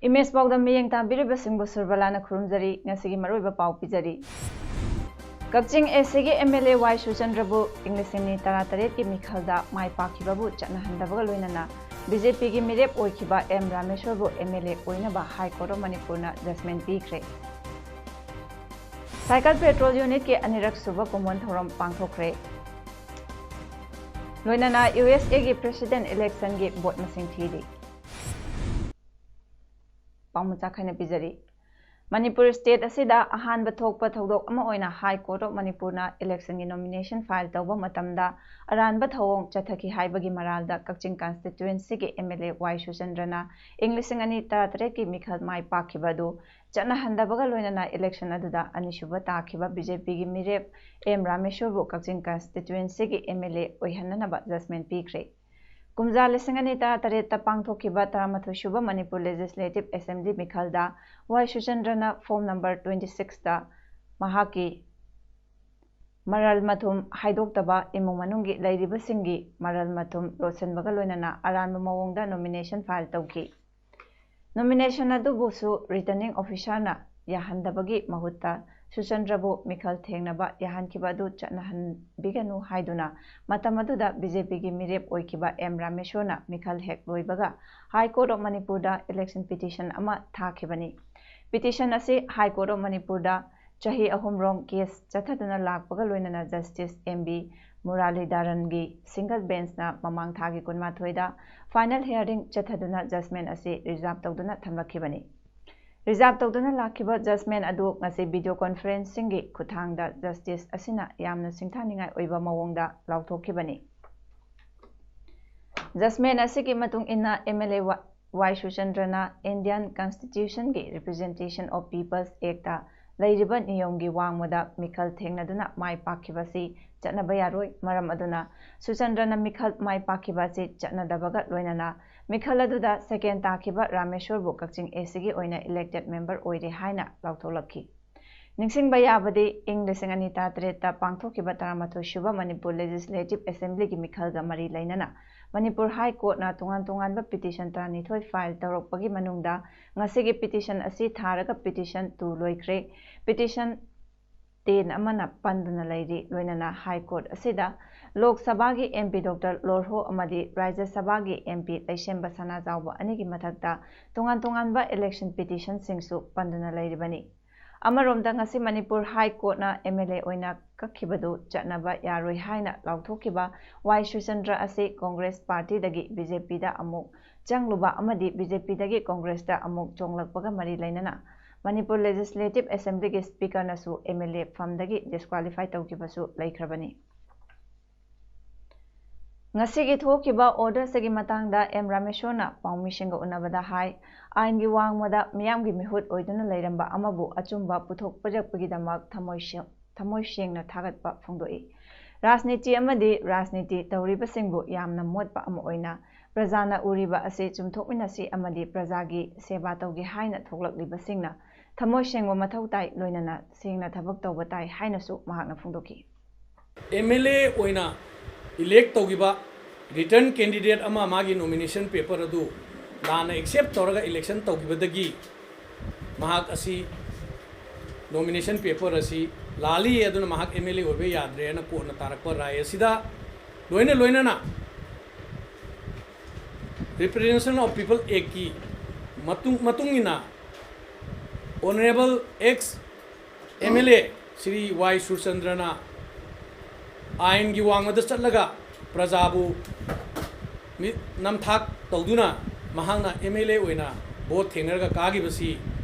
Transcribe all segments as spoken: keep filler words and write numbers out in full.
Image ꯄꯥꯎꯗꯝ ꯃꯤꯠꯌꯦꯡ ꯇꯥꯕꯤꯔꯤꯕꯁꯤꯡꯕꯨ ꯁꯨꯔꯕꯂꯥꯅ ꯈꯨꯔꯨꯝꯖꯔꯤ꯫ ꯉꯁꯤꯒꯤ ꯃꯔꯨꯑꯣꯏꯕ ꯄꯥꯎ ꯄꯤꯖꯔꯤ꯫ ꯀꯛꯆꯤꯡ A C ꯒꯤ M L A Y ꯁꯨꯔꯆꯟꯗ꯭ꯔꯕꯨ ꯏꯪ ꯂꯤꯁꯤꯡ ꯑꯅꯤ ꯇꯔꯥꯇꯔꯦꯠꯀꯤ ꯃꯤꯈꯜꯗ ꯃꯥꯏ ꯄꯥꯛꯈꯤꯕꯕꯨ ꯆꯠꯅꯍꯟꯗꯕꯒ ꯂꯣꯏꯅꯅ B J P ꯒꯤ ꯃꯤꯔꯦꯞ ꯑꯣꯏꯈꯤꯕ M ꯔꯥꯃꯦꯁꯣꯔꯕꯨ M L A ꯑꯣꯏꯅꯕ High Court of ꯃꯅꯤꯄꯨꯔꯅ judgment ꯄꯤꯈ꯭ꯔꯦ꯫ Cycle Patrol Unit ꯀꯤ ꯑꯅꯤꯔꯛ ꯁꯨꯕ ꯀꯨꯝꯑꯣꯟ ꯊꯧꯔꯝ ꯄꯥꯡꯊꯣꯛꯈ꯭ꯔꯦ꯫ ꯂꯣꯏꯅꯅ U S A ꯒꯤ President election ꯒꯤ vote ꯃꯁꯤꯡ ꯊꯤꯔꯤ꯫ ꯄꯥꯎ ꯃꯆꯥ ꯈꯥꯏꯅ ꯄꯤꯖꯔꯤ꯫ ꯃꯅꯤꯄꯨꯔ state ꯑꯁꯤꯗ ꯑꯍꯥꯟꯕ ꯊꯣꯛꯄ ꯊꯧꯗꯣꯛ ꯑꯃ ꯑꯣꯏꯅ High Court of ꯃꯅꯤꯄꯨꯔꯅ election ꯒꯤ nomination file ꯇꯧꯕ ꯃꯇꯝꯗ ꯑꯔꯥꯟꯕ ꯊꯧꯑꯣꯡ ꯆꯠꯊꯈꯤ ꯍꯥꯏꯕꯒꯤ ꯃꯔꯥꯜꯗ ꯀꯛꯆꯤꯡ constituency ꯒꯤ M L A Y ꯁꯨꯔꯆꯟꯗ꯭ꯔꯅ ꯏꯪ ꯂꯤꯁꯤꯡ ꯑꯅꯤ ꯇꯔꯥꯇꯔꯦꯠꯀꯤ ꯃꯤꯈꯜ ꯃꯥꯏ ꯄꯥꯛꯈꯤꯕ ꯑꯗꯨ ꯆꯠꯅꯍꯟꯗꯕꯒ ꯂꯣꯏꯅꯅ election ꯑꯗꯨꯗ ꯑꯅꯤꯁꯨꯕ ꯇꯥꯈꯤꯕ B J P ꯒꯤ ꯃꯤꯔꯦꯞ M ꯔꯥꯃꯦꯁꯣꯔꯕꯨ ꯀꯛꯆꯤꯡ constituency ꯒꯤ M L A ꯑꯣꯏꯍꯟꯅꯅꯕ judgment ꯄꯤꯈ꯭ꯔꯦ꯫ ꯀꯨꯝꯖꯥ ꯂꯤꯁꯤꯡ ꯑꯅꯤ ꯇꯔꯥꯇꯔꯦꯠꯇ ꯄꯥꯡꯊꯣꯛꯈꯤꯕ ꯇꯔꯥꯃꯥꯊꯣꯏ ꯁꯨꯕ Manipur Legislative Assembly ꯃꯤꯈꯜꯗ Y ꯁꯨꯔꯆꯟꯗ꯭ꯔꯅ form number twenty six ꯇ ꯃꯍꯥꯛꯀꯤ ꯃꯔꯜ ꯃꯊꯨꯝ ꯍꯥꯏꯗꯣꯛꯇꯕ ꯏꯃꯨꯡ ꯃꯅꯨꯡꯒꯤ ꯂꯩꯔꯤꯕꯁꯤꯡꯒꯤ ꯃꯔꯜ ꯃꯊꯨꯝ ꯂꯣꯠꯁꯤꯟꯕꯒ ꯂꯣꯏꯅꯅ ꯑꯔꯥꯟꯕ ꯃꯑꯣꯡꯗ nomination file ꯇꯧꯈꯤ꯫ Nomination ꯑꯗꯨꯕꯨꯁꯨ Returning Officer ꯅ ꯌꯥꯍꯟꯗꯕꯒꯤ ꯃꯍꯨꯠꯇ ꯁꯨꯔꯆꯟꯗ꯭ꯔꯕꯨ ꯃꯤꯈꯜ ꯊꯦꯡꯅꯕ ꯌꯥꯍꯟꯈꯤꯕ ꯑꯗꯨ ꯆꯠꯅꯍꯟꯕꯤꯒꯅꯨ ꯍꯥꯏꯗꯨꯅ ꯃꯇꯝ ꯑꯗꯨꯗ B J P ꯒꯤ ꯃꯤꯔꯦꯞ ꯑꯣꯏꯈꯤꯕ M ꯔꯥꯃꯦꯁꯣꯔꯅ ꯃꯤꯈꯜ ꯍꯦꯛ ꯂꯣꯏꯕꯒ High Court of ꯃꯅꯤꯄꯨꯔꯗ election petition ꯑꯃ ꯊꯥꯈꯤꯕꯅꯤ꯫ Petition ꯑꯁꯤ High Court of ꯃꯅꯤꯄꯨꯔꯗ ꯆꯍꯤ ꯑꯍꯨꯝꯔꯣꯝ case ꯆꯠꯊꯗꯨꯅ ꯂꯥꯛꯄꯒ ꯂꯣꯏꯅꯅ Justice M B ꯃꯨꯔꯥꯂꯤꯙꯔꯟꯒꯤ single bench ꯅ ꯃꯃꯥꯡ ꯊꯥꯒꯤ ꯀꯨꯟꯃꯥꯊꯣꯏꯗ final hearing ꯆꯠꯊꯗꯨꯅ judgment ꯑꯁꯤ reserve ꯇꯧꯗꯨꯅ ꯊꯝꯂꯛꯈꯤꯕꯅꯤ꯫ Reserve ꯇꯧꯗꯨꯅ ꯂꯥꯛꯈꯤꯕ judgment ꯑꯗꯨ ꯉꯁꯤ video conferencing ꯒꯤ ꯈꯨꯠꯊꯥꯡꯗ Justice ꯑꯁꯤꯅ ꯌꯥꯝꯅ ꯁꯤꯡꯊꯥꯅꯤꯡꯉꯥꯏ ꯑꯣꯏꯕ ꯃꯑꯣꯡꯗ ꯂꯥꯎꯊꯣꯛꯈꯤꯕꯅꯤ꯫ Judgment ꯑꯁꯤꯒꯤ ꯃꯇꯨꯡ ꯏꯟꯅ M L A ꯋꯥ-, ꯋꯥꯏ ꯁꯨꯔꯆꯟꯗ꯭ꯔꯅ Indian Constitution ꯒꯤ Representation of People's Act ꯇ ꯂꯩꯔꯤꯕ ꯅꯤꯌꯣꯝꯒꯤ ꯋꯥꯡꯃꯗ ꯃꯤꯈꯜ ꯊꯦꯡꯅꯗꯨꯅ ꯃꯥꯏ ꯄꯥꯛꯈꯤꯕ ꯑꯁꯤ ꯆꯠꯅꯕ ꯌꯥꯔꯣꯏ꯫ ꯃꯔꯝ ꯑꯗꯨꯅ ꯁꯨꯔꯆꯟꯗ꯭ꯔꯅ ꯃꯤꯈꯜ ꯃꯥꯏ ꯄꯥꯛꯈꯤꯕ ꯑꯁꯤ ꯆꯠꯅꯗꯕꯒ ꯂꯣꯏꯅꯅ ꯃꯤꯈꯜ ꯑꯗꯨꯗ second ꯇꯥꯈꯤꯕ ꯔꯥꯃꯦꯁꯣꯔꯕꯨ ꯀꯛꯆꯤꯡ A C ꯒꯤ ꯑꯣꯏꯅ elected member ꯑꯣꯏꯔꯦ ꯍꯥꯏꯅ ꯂꯥꯎꯊꯣꯛꯂꯛꯈꯤ꯫ ꯅꯤꯡꯁꯤꯡꯕ ꯌꯥꯕꯗꯤ, ꯏꯪ ꯂꯤꯁꯤꯡ ꯑꯅꯤ ꯇꯔꯥꯇꯔꯦꯠꯇ ꯄꯥꯡꯊꯣꯛꯈꯤꯕ ꯇꯔꯥꯃꯥꯊꯣꯏ ꯁꯨꯕ ꯃꯅꯤꯄꯨꯔ Legislative Assembly ꯒꯤ ꯃꯤꯈꯜꯒ ꯃꯔꯤ ꯂꯩꯅꯅ ꯃꯅꯤꯄꯨꯔ High Court ꯅ ꯇꯣꯉꯥꯟ ꯇꯣꯉꯥꯟꯕ petition ꯇꯔꯥꯅꯤꯊꯣꯏ file ꯇꯧꯔꯛꯄꯒꯤ ꯃꯅꯨꯡꯗ ꯉꯁꯤꯒꯤ petition ꯑꯁꯤ ꯊꯥꯔꯒ petition two ꯂꯣꯏꯈ꯭ꯔꯦ꯫ Petition ten ꯑꯃꯅ ꯄꯟꯗꯨꯅ ꯂꯩꯔꯤ꯫ ꯂꯣꯏꯅꯅ High Court ꯑꯁꯤꯗ ꯂꯣꯛ ꯁꯚꯥꯒꯤ M P Doctor ꯂꯣꯔꯍꯣ ꯑꯃꯗꯤ ꯔꯥꯖ꯭ꯌ ꯁꯚꯥꯒꯤ M P ꯂꯩꯁꯦꯝꯕ ꯁꯅꯥꯖꯥꯎꯕ ꯑꯅꯤꯒꯤ ꯃꯊꯛꯇ ꯇꯣꯉꯥꯟ ꯇꯣꯉꯥꯟꯕ election petition ꯁꯤꯡꯁꯨ ꯄꯟꯗꯨꯅ ꯂꯩꯔꯤꯕꯅꯤ꯫ ꯑꯃꯔꯣꯝꯗ, ꯉꯁꯤ ꯃꯅꯤꯄꯨꯔ High Court ꯅ M L A ꯑꯣꯏꯅ ꯀꯛꯈꯤꯕꯗꯨ ꯆꯠꯅꯕ ꯌꯥꯔꯣꯏ ꯍꯥꯏꯅ ꯂꯥꯎꯊꯣꯛꯈꯤꯕ ꯋꯥꯏ ꯁꯨꯔꯆꯟꯗ꯭ꯔ ꯑꯁꯤ Congress party ꯗꯒꯤ B J P ꯗ ꯑꯃꯨꯛ ꯆꯪꯂꯨꯕ ꯑꯃꯗꯤ B J P ꯗꯒꯤ Congress ꯇ ꯑꯃꯨꯛ ꯆꯣꯡꯂꯛꯄꯒ ꯃꯔꯤ ꯂꯩꯅꯅ ꯃꯅꯤꯄꯨꯔ Legislative Assembly ꯒꯤ Speaker ꯅꯁꯨ M L A ꯐꯝꯗꯒꯤ disqualify ꯇꯧꯈꯤꯕꯁꯨ ꯂꯩꯈ꯭ꯔꯕꯅꯤ꯫ ꯉꯁꯤꯒꯤ ꯊꯣꯛꯈꯤꯕ order ꯑꯁꯤꯒꯤ ꯃꯇꯥꯡꯗ M ꯔꯥꯃꯦꯁꯣꯔꯅ ꯄꯥꯎꯃꯤꯁꯤꯡꯒ ꯎꯅꯕꯗ ꯍꯥꯏ, ꯑꯥꯏꯟꯒꯤ ꯋꯥꯡꯃꯗ ꯃꯤꯌꯥꯝꯒꯤ ꯃꯤꯍꯨꯠ ꯑꯣꯏꯗꯨꯅ ꯂꯩꯔꯝꯕ ꯑꯃꯕꯨ ꯑꯆꯨꯝꯕ ꯄꯨꯊꯣꯛꯄꯤꯔꯛꯄꯒꯤꯗꯃꯛ ꯊꯃꯣꯏ ꯁꯦꯡ-, ꯊꯃꯣꯏ ꯁꯦꯡꯅ ꯊꯥꯒꯠꯄ ꯐꯣꯡꯗꯣꯛꯏ꯫ ꯔꯥꯖꯅꯤꯇꯤ ꯑꯃꯗꯤ ꯔꯥꯖꯅꯤꯇꯤ ꯇꯧꯔꯤꯕꯁꯤꯡꯕꯨ ꯌꯥꯝꯅ ꯃꯣꯠꯄ ꯑꯃ ꯑꯣꯏꯅ ꯄ꯭ꯔꯖꯥꯅ ꯎꯔꯤꯕ ꯑꯁꯤ ꯆꯨꯝꯊꯣꯛꯃꯤꯟꯅꯁꯤ ꯑꯃꯗꯤ ꯄ꯭ꯔꯖꯥꯒꯤ ꯁꯦꯕꯥ ꯇꯧꯒꯦ ꯍꯥꯏꯅ ꯊꯣꯛꯂꯛꯂꯤꯕꯁꯤꯡꯅ ꯊꯃꯣꯏ ꯁꯦꯡꯕ ꯃꯊꯧ ꯇꯥꯏ, ꯂꯣꯏꯅꯅ ꯁꯦꯡꯅ ꯊꯕꯛ ꯇꯧꯕ ꯇꯥꯏ ꯍꯥꯏꯅꯁꯨ ꯃꯍꯥꯛꯅ ꯐꯣꯡꯗꯣꯛꯈꯤ꯫ M L A ꯑꯣꯏꯅ elect ꯇꯧꯈꯤꯕ return candidate ꯑꯃ ꯃꯥꯒꯤ nomination paper ꯑꯗꯨ ꯂꯥꯟꯅ accept ꯇꯧꯔꯒ election ꯇꯧꯈꯤꯕꯗꯒꯤ ꯃꯍꯥꯛ ꯑꯁꯤ nomination paper ꯑꯁꯤ ꯂꯥꯜꯂꯤ, ꯑꯗꯨꯅ ꯃꯍꯥꯛ M L A ꯑꯣꯏꯕ ꯌꯥꯗ꯭ꯔꯦꯅ court ꯅ ꯇꯥꯔꯛꯄ ꯔꯥꯏ ꯑꯁꯤꯗ ꯂꯣꯏꯅ ꯂꯣꯏꯅꯅ Representation of People Act ꯀꯤ ꯃꯇꯨꯡ, ꯃꯇꯨꯡ ꯏꯟꯅ Honourable ex M L A Shri ꯋꯥꯏ ꯁꯨꯔꯆꯟꯗ꯭ꯔꯅ ꯑꯥꯏꯟꯒꯤ ꯋꯥꯡꯃꯗ ꯆꯠꯂꯒ ꯄ꯭ꯔꯖꯥꯕꯨ ꯃꯤ-, ꯅꯝꯊꯥꯛ ꯇꯧꯗꯨꯅ ꯃꯍꯥꯛꯅ M L A ꯑꯣꯏꯅ vote ꯊꯦꯡꯅꯔꯒ ꯀꯥꯈꯤꯕꯁꯤ